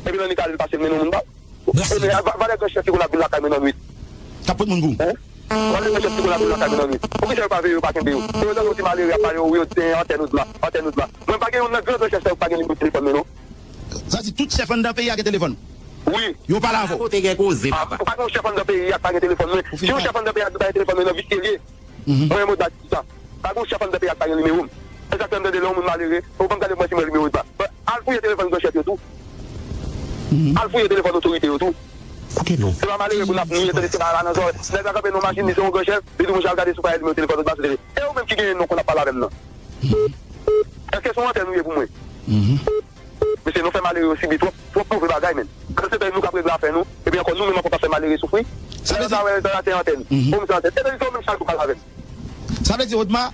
Epi nan li ka al pase l mennen yon moun ba ou. Ebyen, va-, valè gran chèf ki konn ap vin lakay mwen nan nwit. K ap pot moun pou ou. Hein? Valè gran chèf ki konn ap vin lakay mwen nan nwit. Poukisa yo pa veye yo, pa kenbe yo? Pou yo tande yon ti malere ap pale, yo, yo, antèn Odma, antèn Odma. Mwen pa gen youn nan gran gran chèf sa yo pa gen nimewo telefòn mwen, non. Sa di tout chèf anndan peyi a gen telefòn? Wi. Yo pale avè w? Kote gen koze, papa. Ou pa gen yon chèf anndan peyi a ki pa gen telefòn mwen. Si yon chèf anndan peyi a ki pa gen telefòn mwen, nan visye l ye. Mwen, mwen bati sa. Pa gen yon chèf anndan peyi a ki pa gen nimewo m. E sa k fè m tande lè yon moun malere, ou ban m gade pou mwen si mwen nimewo l pa. Al fouye telefòn gran chèf yo tou. Al fouye telefòn otorite yo tou. Se pa malere pou n ap niye, tande se pa la nan zòrèy. Nèg la kanpe nan yon machin, li se yon gran chèf, li di, monchè, al gade si w pa gen nimewo telefòn Odma sou tele. E ou menm ki genyen non konn ap pale avè m nan? Èske se yon antèn ou ye pou mwen? Mesye, nou fè malere yo sibi twòp, twòp move bagay, menn. Pandan se tan, nou k ap regle afè nou, epi ankò, nou menm ankò k ap fè malere soufri. Sa vle di, sa wè, sa se antèn. Bon, se antèn. Epi se ou menm chak jou pale avè m. Sa vle di, Odma,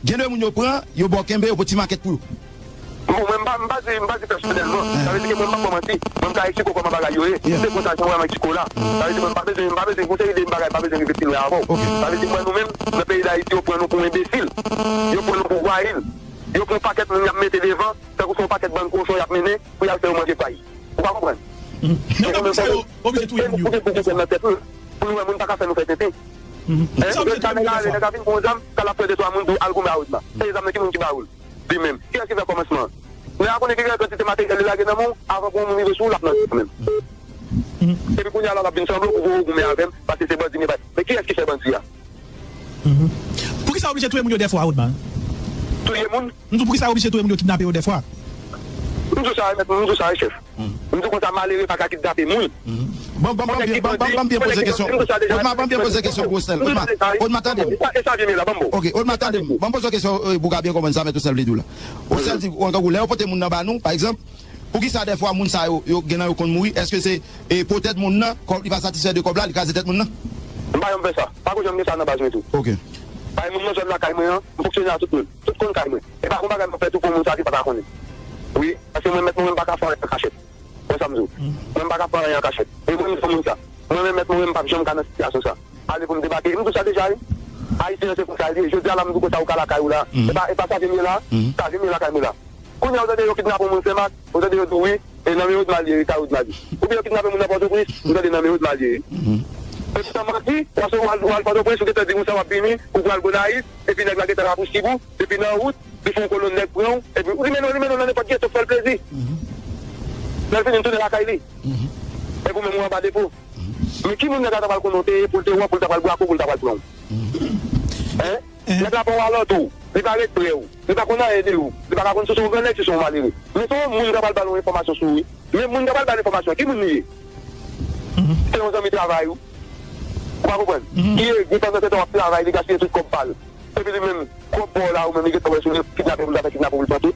gen de moun yo pran, yo ba w kenbe, yo pot ti makèt pou yo. Bon, mwen, m pa, m pa di, m pa di pèsonèlman. Sa vle di ke mwen, m p ap fè w manti. Mwen, m ka eksplike w kòman bagay yo ye. Se konsa, jan w wè m eksplike w la. Sa vle di, mwen, m pa bezwen, m pa bezwen, pou seri de bagay, m pa bezwen rive pi lwen avè w. Sa vle di, mwen, nou menm, nan peyi Dayiti, yo pran nou pou enbesil. Yo pran nou pou vwayil. Yo pran yon pakèt moun y ap mete devan, tankou se yon pakèt bann kochon y ap mennen pou y al fè yo manje pay. Ou pa konprann? Men ou konn sa yo oblije touye moun yo. Ou gen pou konprann nan tèt ou, pou nou wè moun pa ka fè nou fè tenten. Hein? Lè sa nèg la ale, nèg la vin pran yon zam, k al ap pran de twa moun pou al goumen a Odma. Se zam nan ki moun ki ba ou l? Li menm. Kiyès ki fè kòmansman an? Nèg la konnen ki gen kantite materyèl li lage nan men w, avan pou yon moun rive sou ou, l ap nan men m. Epi kounye a la, l ap vin sanble pou voye w goumen avè m, paske se bandi m ye bay. Men kiyès ki fè bandi a? Poukisa yo oblije touye moun yo dèfwa, Odma? Touye moun? M di w poukisa yo oblije touye moun yo, kidnape yo dèfwa? M di w sa, mèt, m di w sa, chèf. M di w konsa, malere pa ka kidnape moun. Bon, bon, bon, bon, bon, bon, byen poze kesyon. Odma, bon, byen poze kesyon pou Osnèl. Odma, Odma, tande m. E sa, e sa vye m ye la, ban m ba w. Ok, Odma, tande m. Ban m poze w kesyon, euh, pou w ka byen konprann sa, mèt Osnèl vle di w la. Osnèl di, an gangou, lè yo pote moun nan ba nou, pa egzanp, poukisa dèfwa moun sa yo, yo gen nan yo konn mouri? Èske se, e, poutèt moun nan, kòm li pa satisfè de kòb la, li kraze tèt moun nan? M pa janm fè sa. Pa ko janm gen sa nan baz mwen tou. Ok. Bay moun nan zòn lakay mwen an, m fonksyone ak tout moun. Tout konn kay mwen. E pa gon bagay m ap fè tou pou moun sa ki pa ka konnen. Wi, paske mwen mèt mwen menm pa ka fè anyen an kachèt. Wè sa m di w. Mwen m pa ka fè anyen an kachèt. E mwen m di moun sa. Mwen menm mèt mwen menm m p ap janm ka nan sitiyasyon sa. Ale pou m debake. M di w sa deja wi. Ayisyen an se konsa l ye. Jodi a la m di w konsa ou ka lakay ou la. E pa, e pa sa vye m ye la. Sa vye m ye lakay mwen la. Kounye a ou tande yo kidnape yon moun Senmak, ou tande yo di w wi, e nan men Odma l ye wi, kay Odma di. Oubyen yo kidnape moun nan Pòtoprens, ou tande nan men Odma l ye wi. Epi sa manti, paske w al, w al Pòtoprens, ou gentan di konsa w ap vini, ou pral Gonayiv, epi nèg la gentan rapousib ou, depi nan wout, li fè yon kolonn nèg pran w, epi ou li mennen w, li mennen w nan nenpòt geto pou fè l plezi. Lè l fini, l tounen lakay li. Epi ou menm ou anba depo. Men ki moun nèg la ta pral konnen w te ye pou l te wè w, pou l ta pral brake w, pou l ta pral pran w? Hein? Nèg la pa w alantou w, li pa ret pre w, li pa konn anyen de ou, li pa ka konn si w se yon gran nèg, si w se yon malere. Men se yon moun k ap al ba l yon enfòmasyon sou ou wi. Men moun k ap al ba l enfòmasyon, ki moun li ye? Se yon zanmi travay ou. Ou pa konprann? Ki egri pandan se tan w ap travay, li gaspiye tout kòb pa l. Epi li menm, kòb pa w la, ou menm li gentan wè sou li, kidnape pou l ta fè kidnape pou l pran tou.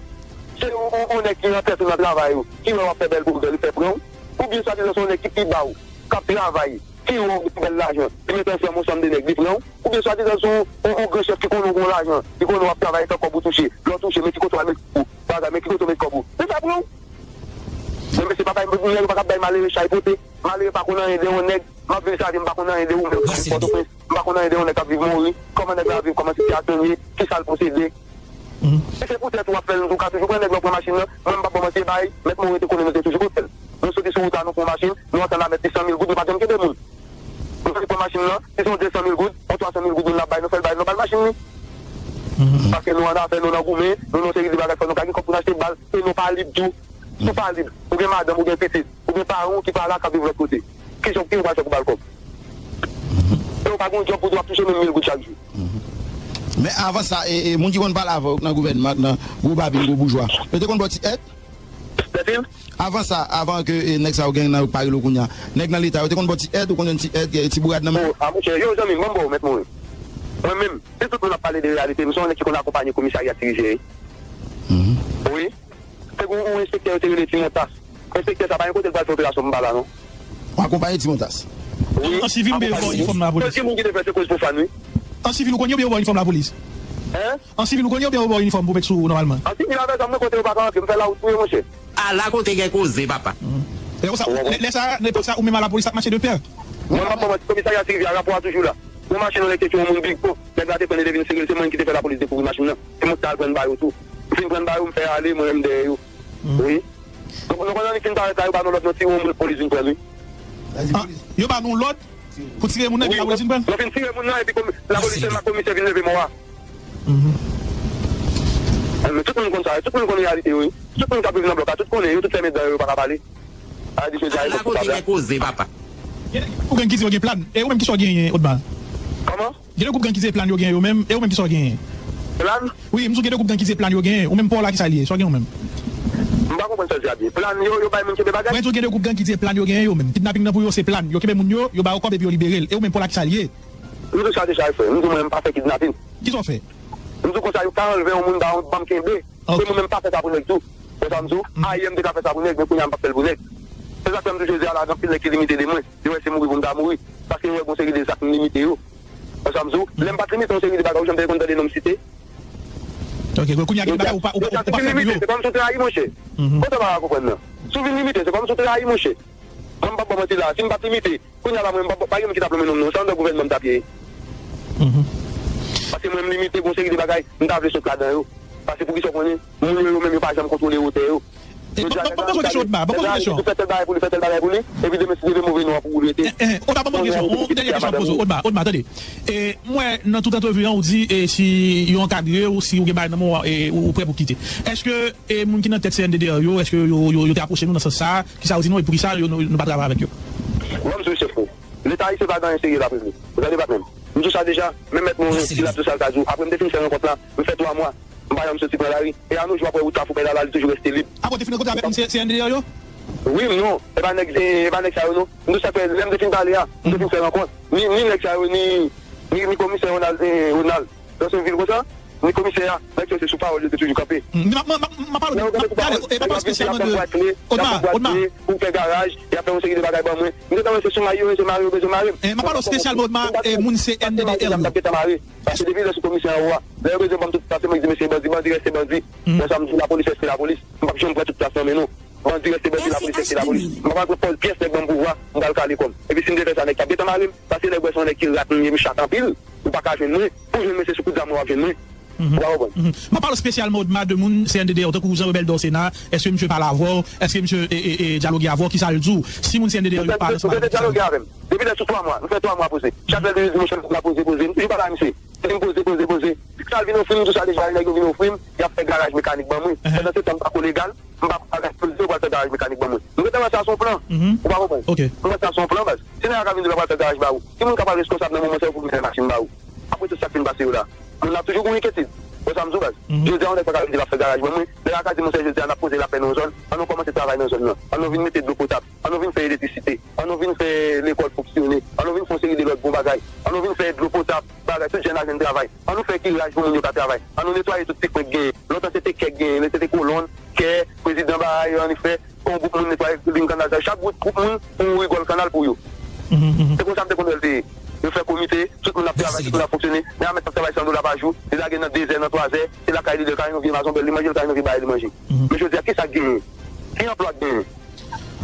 Se yon, yon, yon nèg ki nan tèt ou nan travay ou, ki wè w ap fè bèl pou l, li fè pran w. Oubyen swadizan se yon nèg ki pi ba w, k ap travay, ki wè w gen bèl lajan, li mete ansanm yon sanm de nèg, li pran w. Oubyen swadizan se yon, yon, yon gran chèf ki konnen w gen lajan, li konnen w ap travay, fè kòb ou touche, lè w touche, men ki kote w al met kòb ou, bagay, men ki kote w met kòb ou. Li fè pran w. Men mesye, pa bay, nèg yo pa ka bay malere chay pote. Malere pa konn anyen de yon nèg. M ap viv sa vi m, m pa konn anyen de ou menm k ap viv Pòtoprens. M pa konn anyen de yon nèg k ap viv Mori. Kòman nèg la viv, kòman sitiyasyon l ye, kisa l posede. E se poutèt ou ap fè l, ou ka toujou pran nèg la, ou pran machin nan. Mwen m p ap ba w manti, bay, mèt Mori te konnen nou te toujou konn fè l. Nou soti sou wout la, nou pran machin, nou antann la mèt li san mil goud, nou pa janm kenbe moun. Nou soti pran machin nan, si se yon de san mil goud, yon twa san mil goud moun nan ap bay, nou fè l bay, nou ba l machin li. Paske nou annafè, nou nan goumen, nou nan yon seri de bagay, fò nou ka gen kòb pou n achte bal, e nou pa lib tou. Si w pa lib, ou gen madanm, ou gen pitit, ou gen paran w ki pa la, k ap viv lòt kote. Kijan, kijan w pral fè pou ba l kòb? E w pa gen yon djòb pou di w ap touche menm mil goud chak jou. Men avan sa, e, e, moun ki konn pale avè w nan gouvènman, nan gwo babin, gwo boujwa, yo te konn ba w ti èd? Avan sa, avan ke, e, nèg sa yo gen nan yo k pa rele w kounye a, nèg nan Leta, yo te konn ba w ti èd, ou konn jwenn ti èd, e, ti bourad nan men? O, a monchè, yo, zanmi m, ban m ba w, mèt Mori. Mwen menm, si tout moun ap pale de reyalite, m se yon nèg ki konn akonpanye komisarya Ti Rivyè. Wi. Te gen yon enspektè yo te rele Ti Montas. Enspektè sa pa gen kote l pral fè operasyon pou m pa la non. W akonpanye Ti Montas? Wi. An sivil oubyen yo ba w inifòm lapolis? Ki moun ki te fè se koz pwofàn wi. An sivil ou konn yo oubyen yo ba w inifòm lapolis? Hein? An sivil ou konn yo oubyen yo ba w inifòm pou w met sou ou nòmalman? An sivil avè zam nan kote yo pa ka rantre, m fè lawout pou yo monchè. Ala kote gen koze papa. Lè sa, lè sa, lepòk sa ou menm a lapolis t ap mache de pè. Mwen m ap ban w manti, komisarya Ti Rivyè a, rapò a toujou la. Yon machin yon nèg te tchwe yon moun Big Po. Nèg la te pran l e te vin sere l, se mwen ki te fè lapolis dekouvri machin nan. Se mwen ki t al pran ba yo tou. M fin pran ba yo, m fè ale, mwen menm dèyè yo. Wi. Donk, nou konn annik fin parèt la, yo ba nou lòd, nou tire yon moun, polis vin pran l, wi. Yo ba nou lòd pou tire moun nan, epi lapolis vin pran l? Wi, nou fin tire moun nan, epi komi-, lapolis, se la komisè vin leve mò a. Men tout moun konn sa, tout moun konn reyalite yo, wi. Tout moun k ap viv nan blòk la, tout konnen, yo tout fèmen dan yo, yo pa ka pale. Ala kote gen koze, papa. Gen de gwoup gang ki di yo gen plan. E ou menm, kisa w genyen, Odma? Kòman? Gen de gwoup gang ki di se plan yo genyen yo menm. E ou menm, kisa w genyen? Plan? Wi, m di w gen de gwoup gang ki di se plan yo genyen. Ou menm, pa w la, kisa l ye? Sa w genyen ou menm? M pa konprann sa w di a byen. Plan yo, yo bay moun kenbe bagay? Mwen di w gen de gwoup gang ki di se plan yo genyen yo menm. Kidnaping nan pou yo se plan. Yo kenbe moun yo, yo ba yo kòb epi yo libere l. E ou menm, pa w la, kisa l ye? M di w sa deja, frè. M di w mwen, m pa fè kidnaping. Kisa w fè? M di w konsa, yo ka anlve yon moun, ba yon banm kenbe. Se mwen menm pa fè sa pou nèg tou. Wè sa m di w? Ayè m te ka fè sa pou nèg, men kounye a m p ap fè l pou nèg. Se sa k fè m di w jodi a la, gen anpil nèg ki limite de mwen. Yo wè se mouri pou m ta mouri. Paske yo wè gen yon seri de zak m limite yo. Wè sa m di w? Lè m pa t limite yon seri de bagay, ou janm te konn tande non m site? Ok, kounye a gen bagay ou pa, ou pa, ou pa fè pou yo. Se kòmsi w trayi, monchè. Kote w pa ka konprann nan? Si w vin limite, se kòmsi w trayi, monchè. Mwen m p ap ba w manti la. Si m pa t limite, kounye a la, mwen, m pa, pa gen moun ki t ap lonmen non m non. Se anndan gouvènman m t ap ye. Paske mwen, m limite, gen yon seri de bagay, m ta vle sot ladan yo. Paske poukisa w konnen, moun yo, yo menm, yo pa janm kontwole wotè yo. Jodi a, nèg la, nèg la, li fè tèl bagay pou li, fè tèl bagay pou li, epi demen, si li leve move non an pou ou li rete. Odma, ban m yon kesyon, yon dènye kesyon m poze w. Odma, Odma, tande. E, m wè, nan tout antrevi an, ou di, e, si yo ankadre w, si ou gen bagay nan men w, e, ou, ou prè pou kite. Èske, e, moun ki nan tèt C N D D A yo, èske yo, yo, yo te apwoche nou nan sans sa a? Kisa yo di nou e poukisa yo, nou, nou pa travay avèk yo? Ban m di w, chèf mwen. Leta ayisyen pa gen anyen serye l ap regle. Ou tande pa menm. M di w sa deja, menm mèt mwen ki l ap di w sa l ka di w. Apre m te fin fè rankont la, m fè twa mwa, m pa janm soti pran lari. E a no jou w ap wè wout Kafou Pèlala li toujou reste lib. A bon, te fin rankontre avèk moun C N D A yo? Wi, m non. E pa nèg, e, e pa nèg sa yo non. M di w sa fè, lè m te fin pale a, m te fin fè rankont. Ni, ni nèg sa yo, ni, ni, ni komisè Ronald, e, Ronald. Nan se vil konsa, ni komisè a, nèg yo se sou pawòl yo te toujou kanpe. M ap pale w de, tande, e pa pale espesyalman de Odma, Odma. Pou fè garaj, y ap fè yon seri de bagay ban mwen. M gentan wè se sou may yo, se mare yo bezwen mare m. M ap pale w espesyalman, Odma, e moun C N D D L yo. Paske depi lè sou komisè anwo a, lè yo bezwen ban m tout plas, se mwen ki di mesye bandi, bandi reste bandi. Wè sa m di w, lapolis reste lapolis. M p ap janm pran tout plas nan men nou. Bandi reste bandi, lapolis reste lapolis. M pa pral pran pòz pyès nèg ban m pouvwa, m pral kale kò m. Epi si m te fè sa, nèg t ap gentan mare m. Paske nèg wè se yon nèg ki rat m ye, m chat anpil. Ou pa ka jwenn mwen. Pou jwenn mwen, se sou kout zam ou ap jwenn mwen. Ou pa konprann? M ap pale espesyalman, Odma, de moun C N D D yo, tankou Jean Rebel Dorcena, èske misye pale avè w? Èske misye e, e, e, dyaloge avè w? Kisa l di w? Si moun C N D D yo pa nan sou bagay, kisa l di w? Depi lè, depi lè, depi lè, depi lè sou twa mwa, m fè twa mwa poze. Chak lè li di m chèf la poze, poze, m toujou pale a misye. Li di m poze, poze, poze. Sa l vin ofri m, tou sa deja nèg yo vin ofri m, y ap fè garaj mekanik ban mwen. Pandan se tan m pa ko legal, m pa bagay poze, yo pral fè garaj mekanik ban mwen. M gentan wè sa se yon plan. Ou pa konprann? M wè sa se yon plan, baz. Si nèg la ka vin di l ap pral fè garaj ba ou, ki moun k ap al reskonsab nan moman sa yo pou vin fè machin ba ou? Apre tout sa k fin pase yo la, moun nan ap toujou gen yon enkyetid. Wè sa m di w, baz. Jodi a, yon nèg pa ka vin di l ap fè garaj ban mwen. Nèg la ka di, monchè, jodi a, n ap poze lapè nan yon zòn. Ann nou kòmanse travay nan zòn nan. Ann nou vin mete dlo potab. Ann nou vin fè elektrisite. Ann nou vin fè lekòl fonksyone. Ann nou vin fè yon seri de lòt bon bagay. Ann nou vin fè dlo potab, bagay, tout jèn la jwenn travay. Ann nou fè kiraj pou moun yo ka travay. Ann nou netwaye tout ti kwen k genyen. Lontan se te kè k genyen, se te kolonn, kè, prezidan bagay, ann fè, yon gwoup moun netwaye liy kannal sa. Chak gwoup, gwoup moun, yon rigòl kannal pou yo. Se konsa m te konn wè l te ye. Yo fè komite, tout moun ap travay, tout moun ap fonksyone. Men a mèt ap travay san dola pa jou, li lage nan de zè, nan twa zè, se lakay li, li kay nan vye mazonbèl, li manje, li kay nan vye bagay, li manje. Men jodi a, kisa k genyen? Ki anplwa k genyen?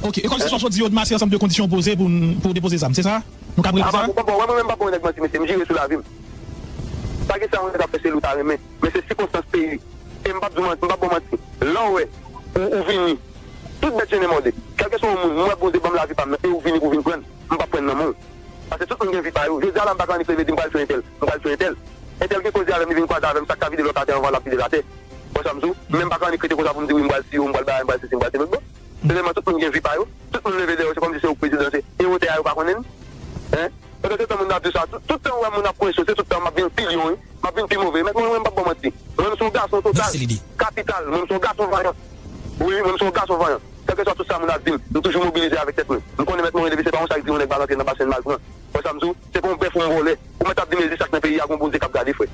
Ok, e kòmsi sa w di yo, Odma, se ansanm de kondisyon w poze pou n, pou w depoze zam, se sa? Nou ka prevwa sa? Bon, bon, mwen menm m pa bon nèg manti, mesye, m jire sou lavi m. Pa gen sa yon nèg ap fè se li w ta renmen, men se sikonstans peyi. E m p ap di w manti, m p ap ba w manti. Lè w wè, ou, ou vini, tout bèt jennen mòde. Kèlkeswa yon moun, m wè Bondye ban m lavi pa m nan, e ou vini pou w vin pran l, m p ap pran l nan men w. Paske tout moun gen vi pa yo. Jodi a la, m pa ka annik leve di m pral jwe entèl, m pral jwe entèl. Entèl gen koze avè m, li vin kwaze avè m, sa k ka vide lòt atè anvan l ap vide l atè. Wè sa m di w? Men m pa ka annik rete konsa pou m di wi, m pral siyo, m pral bagay, m pral sesi, m pral se lòt bò. Se sèlman tout moun gen vi pa yo. Tout moun leve dèyè yo, se kòmsi se yo k prezidan, se, e wotè a yo pa konnen l. Hein? Pandan se tan moun nan ap di sa, tout, tout tan ou wè moun ap kwense, se tout tan m ap vin pi lyon, wi. M ap vin pi move. Mèt mwen, mwen, m p ap ba w manti. Mwen, m se yon gason total, kapital. Mwen, m se yon gason vanyan. Wi, mwen, m se yon gason vanyan. Kèlkeswa tout sa moun ap di m, m toujou mobilize avèk tèt mwen. M konnen mèt mwen, depi se pa yon sak di yon nèg pa rantre nan basen l mal pran. Wè sa m di w? Se pa yon bèf ou yon vòlè. Ou mèt ap di m e di sak nan peyi a, gon Bondye k ap gade, frè.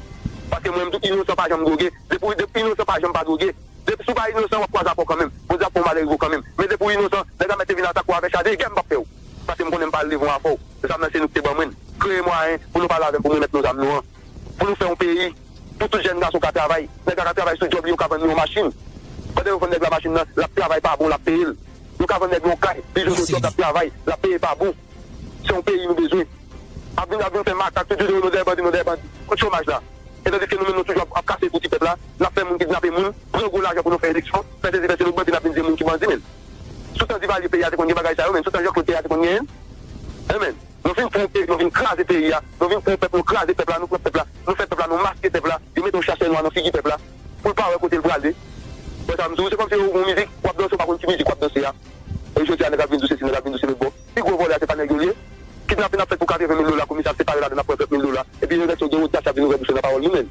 Paske mwen, m tou inosan pa janm dwoge. Depi, depi inosan pa janm pa dwoge. Depi si w pa inosan, w ap kwaze avè w kanmenm. Bondye ap fè w malere kanmenm. Men depi w inosan, nèg la mèt te vin atake w avè chade, e gè m p ap fè w. Paske m konnen m pa al devan avè w. Se zam nan se nou ki te ban mwen l. Kreye mwayen pou nou pale avè m pou m remèt nou zam nou an. Pou nou fè yon peyi, pou tout jèn gason ka travay. Nèg la ka travay sou djòb li, yo ka vann li yon machin. Pandan yo vann nèg la machin nan, l ap travay pa bon, l ap peye l. Yo ka vann nèg la yon kay, li jwenn yon djòb, l ap travay, l ap peye pa bon. Se yon peyi nou bezwen. Ap vin, ap vin fè makak, tout jounè nou dèyè bandi, nou dèyè bandi. Kot chomaj la? E tandiske nou menm nou toujou ap, ap kase pou ti pèp la, n ap fè moun kidnape moun, pran gwo lajan pou nou fè eleksyon, fè sezi, fè selo, bandi n ap vin di moun ki bandi, men. Sou tan Divalye peyi a te konn gen bagay sa yo, men. Sou tan Jean Claude peyi a te konn genyen l, men. Nou vin pou yon peyi, nou vin kraze peyi a, nou vin pou yon pèp, nou kraze pèp la, nou pran pèp la, nou fè pèp la, nou maske pèp la, yo mete yon chasè nwa nan figi pèp la, pou l pa wè kote l prale. Wè sa m di w, se kòmsi yo ouvri yon mizik, w ap danse, w pa konn ki mizik w ap danse a. E jodi a, nèg ap vin di w sesi, nèg ap vin di w se lòt bò. Pi gwo vòlè a se pa nèg yo l ye? Kidnapin ap fèt pou katreven mil dola, komisè ap separe ladan, ap pran trant mil dola. Epi yo rete yo gen odasye ap vin ouvè bouch yo nan pawòl nou menm.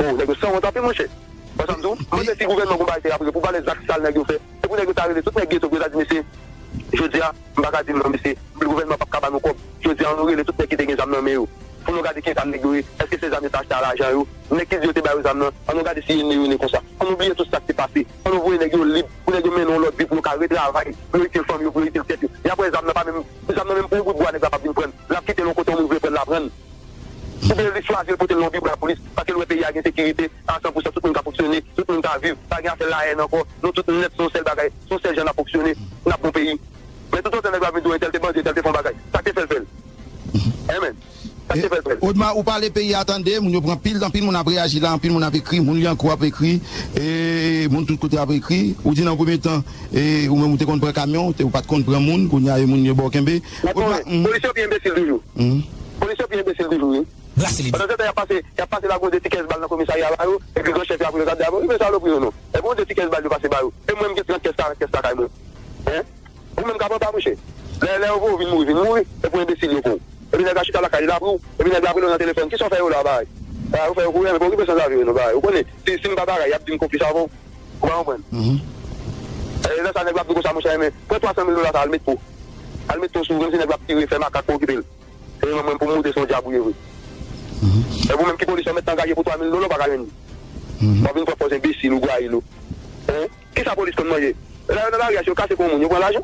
Oh, nèg yo sanwont anpil, monchè. Wè sa m di w? M panse si gouvènman gon bagay te ap rele pou valè zak sal nèg yo fè, se pou nèg yo ta rele tout nèg geto pou yo ta di, mesye, jodi a, m pa ka di non, mesye, gouvènman p ap ka ba nou kòb. Jodi a, ann nou rele tout nèg ki te gen zam nan men yo. Pou nou gade ki zam nèg yo ye. Èske se zam yo te achte a lajan yo? Nèg ki di yo te ba yo zam nan, ann nou gade si e ne yo ne konsa. Ann nou bliye tout sa k te pase. Ann nou voye nèg yo lib, pou nèg yo mennen yon lòt vi, pou yo ka retravay, pou yo itil fanmi yo, pou yo itil tèt yo. E apre zam nan pa menm, zam nan menm pou yon bout bwa nèg la p ap vin pran l. L ap kite l yon kote yon moun vle pran l, l ap rann. Oubyen li chwazi l pote l nan yon bibwa lapolis, paske l wè peyi a gen sekirite a san pousan, tout moun ka fonksyone, tout moun ka viv, pa gen afè layèn ankò, nou tout nèt se yon sèl bagay, se yon sèl jan n ap fonksyone, n ap bon peyi. Men toutotan nèg la vin di w entèl te bandi, entèl te fè yon bagay, sa k te fè l fè l? Amen. Sa k te fè l fè l? Odma, ou pale peyi a tande, moun yo pran pil, anpil moun ap reyaji la, anpil moun ap ekri, moun Lyankou ap ekri, e moun tout kote ap ekri. Ou di nan premye tan, e ou menm ou te konn pran kamyon, ou te, ou pa t konn pran moun, kounye a e moun yo ba w kenbe. Odma, polis yo pi enbesil toujou. Polis yo pi enbesil toujou, wi. Pandan se tan, y ap pase, y ap pase la, gon de ti kès bal nan komisarya ba yo, epi gran chèf yo ap rele, gade, ap rive salopri yo non. Epi gon de ti kès bal yo pase ba yo. E mwen, m gen trant kès, karant kès lakay mwen. Hein? Ou menm k ap anba, monchè. Lè, lè yo voye w vin mouri, vin mouri. E pou enbesil yo pran w. Epi nèg la chita lakay li, l ap ri w. Epi nèg la ap rele w nan telefòn. Kisa w fè yo la, bagay? A, yo fè yo kouri, men pa okipe san lavi yo non, bagay. Ou konnen, si, si m pa bagay, y ap di m konplis avè w. Ou pa konprann? E lè sa, nèg la ap di w konsa, monchè, men, pran twa san mil dola sa, al met po. Al met po sou ou, menm si nèg la ap tire, fè makak, pa okipe l. Se mwen, mwen pou m moute, se yon dyab ou ye vre. E ou menm ki polis, ou mèt angaje pou twa mil dola, ou pa ka jwenn li. W ap vin pran pòz enbesil ou gwayil ou. Hein? Kisa polis konn manje? Lè yo nan lari a, si yo kase kò moun, yo pran lajan.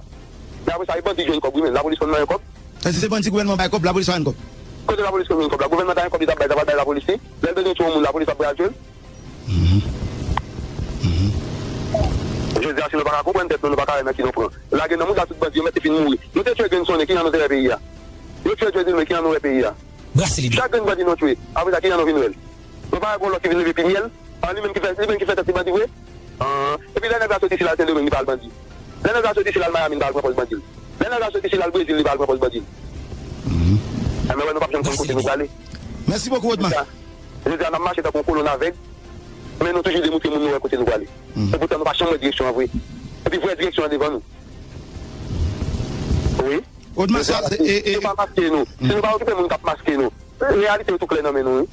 Men apre sa, e bandi ki jwenn kòb, wi, men lapolis konn manyen kòb. Èske se bandi gouvènman bay kòb, lapolis pa jwenn kòb? Kote lapolis konn jwenn kòb la? Gouvènman ta jwenn kòb, li t ap bay, ta pral bay lapolis li. Lè l bezwen tchwe yon moun, lapolis ap pral tchwe l. Jodi a, si nou pa ka konprann tèt nou, nou pa ka wè nan ki nou pran. Lage nan mouda tout bandi yo, mèt te fin mouri. Nou te tchwe grenn sonnen, ki jan nou te wè peyi a? Yo tchwe Dieudonné, ki jan nou wè peyi a? Chak grenn bandi nou tchwe, apre sa, ki jan nou vin wè l? Nou pa wè gon lòt ki vin leve pi myèl? An, li menm ki fè, li menm ki fè tèt li bandi vre? An, epi lè nèg la soti si l al Sendomeng, li pa al bandi. Lè nèg la soti si l al Miami, li pa al pran pòz bandi. Lè nèg la soti si l al Brezil, li pa al pran pòz bandi. Enben, wè, nou p ap janm konn kote nou prale. Mèsi bokou, Odma. Jodi a, n ap mache tankou yon kolonn avèg, men nou toujou demontre moun nou wè kote nou prale. Epoutan, nou pa janm wè direksyon an vre. Epi vrè direksyon an devan nou. Wi. Odma, sa, e, e, nou pa maske nou. Si nou pa okipe moun k ap maske nou, reyalite yo tou klè nan men nou, wi.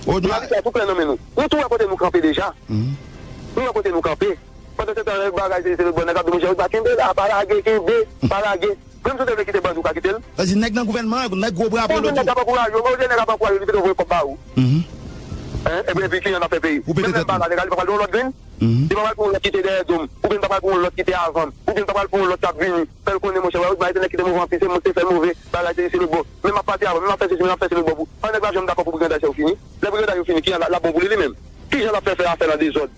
Odma, Reyalite yo tou klè nan men nou. Nou tou wè kote nou kanpe deja. Nou wè kote nou kanpe. Pandan se tan, bagay se, se lòt bò, nèg ap di, monchè, Odma, kenbe la, pa lage, kenbe, pa lage. Menm si w te vle kite bandi, ou ka kite l. Sa di nèg nan gouvènman an, nèg gwo bra Ou polo nèg tou. Ap ankouraje w, ou nèg ap ankouraje w, li pito voye kòb ba ou. Enben, epi ki an ap fè peyi. Ou pete Menm tèt pa la, nèg la, li pa pral yon lòt grenn. Li pa pral pou yon lòt kite dèyè do m, oubyen li pa pral pou yon lòt kite avan m, oubyen li pa pral pou yon lòt k ap vini. Fè l konnen, monchè, wè, Odma se nèg ki te move anpil, se moun te fè l move, bagay se isi lòt bò. Men m ap pati avan, men m ap fè sesi, men m ap fè se lòt bò pou. An nèg la janm dakò pou brigandaj sa yo fini. Lè brigandaj yo fini, ki an la, la bon pou li, li menm? Kijan l ap fè fè afè l an dezòd?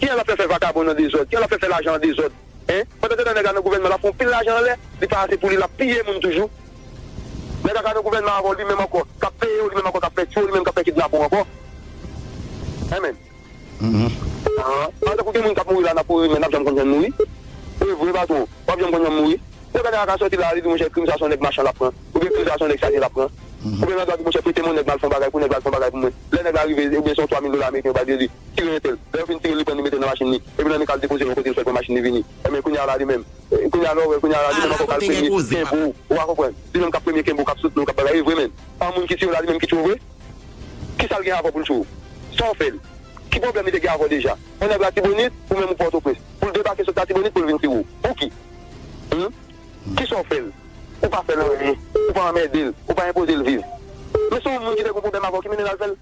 Ki an l ap fè fè vakabon an dezòd? Ki an l ap fè fè lajan an dezòd? Hein? Pandan se tan nèg la nan gouvènman, l ap fè yon pil lajan anlè, li pa ase pou li, l ap piye moun toujou. Nèg la ka nan gouvènman avè w li menm ankò, k ap peye w li menm ankò, k ap fè tchwo li menm, k ap fè kidnape w ankò. Enben. An, tankou gen moun k ap mouri la, n ap mouri, men n ap janm konn jan n mouri. E vre, patwon, w ap janm konn jan m mouri. Nèg la ka soti la, li di, monchè, krim sa se yon nèg machan l ap pran. Oubyen krim sa se yon nèg chaje l ap pran. Oubyen nèg la di, monchè, prete m yon nèg m al fè yon bagay pou nèg la al fè yon bagay pou mwen. Lè nèg la rive, oubyen se yon twa mil dola ameriken yo ba li, li tire entèl. Lè yo fin tire l, li pran l, li mete l nan machin li. Epi l annik al depoze l yon kote, l fè l pran machin li vini. Enben, kounye a la li menm, kounye a la, ou wè, kounye a la li menm ankò k al premye kenbe w, ou pa konprann? Li menm k ap premye kenbe w, k ap soutni w, k ap bagay, e vre menm. An moun ki tire w la, li menm ki tchwe w vre? Kisa l gen avè w pou l tchwe w? Sa w fè l? Ki pwoblèm li te gen avè w deja? Yon nèg Latibonit, ou menm ou Pòtoprens. Pou l debake sot Latibonit pou l vin tire w. Pouki? Hum? Kisa w fè l? Ou pa fè l anyen. Ou pa anmède l. Ou pa enpoze l viv. Men se yon moun ki te gen pwoblèm avè w ki mennen l al fè l.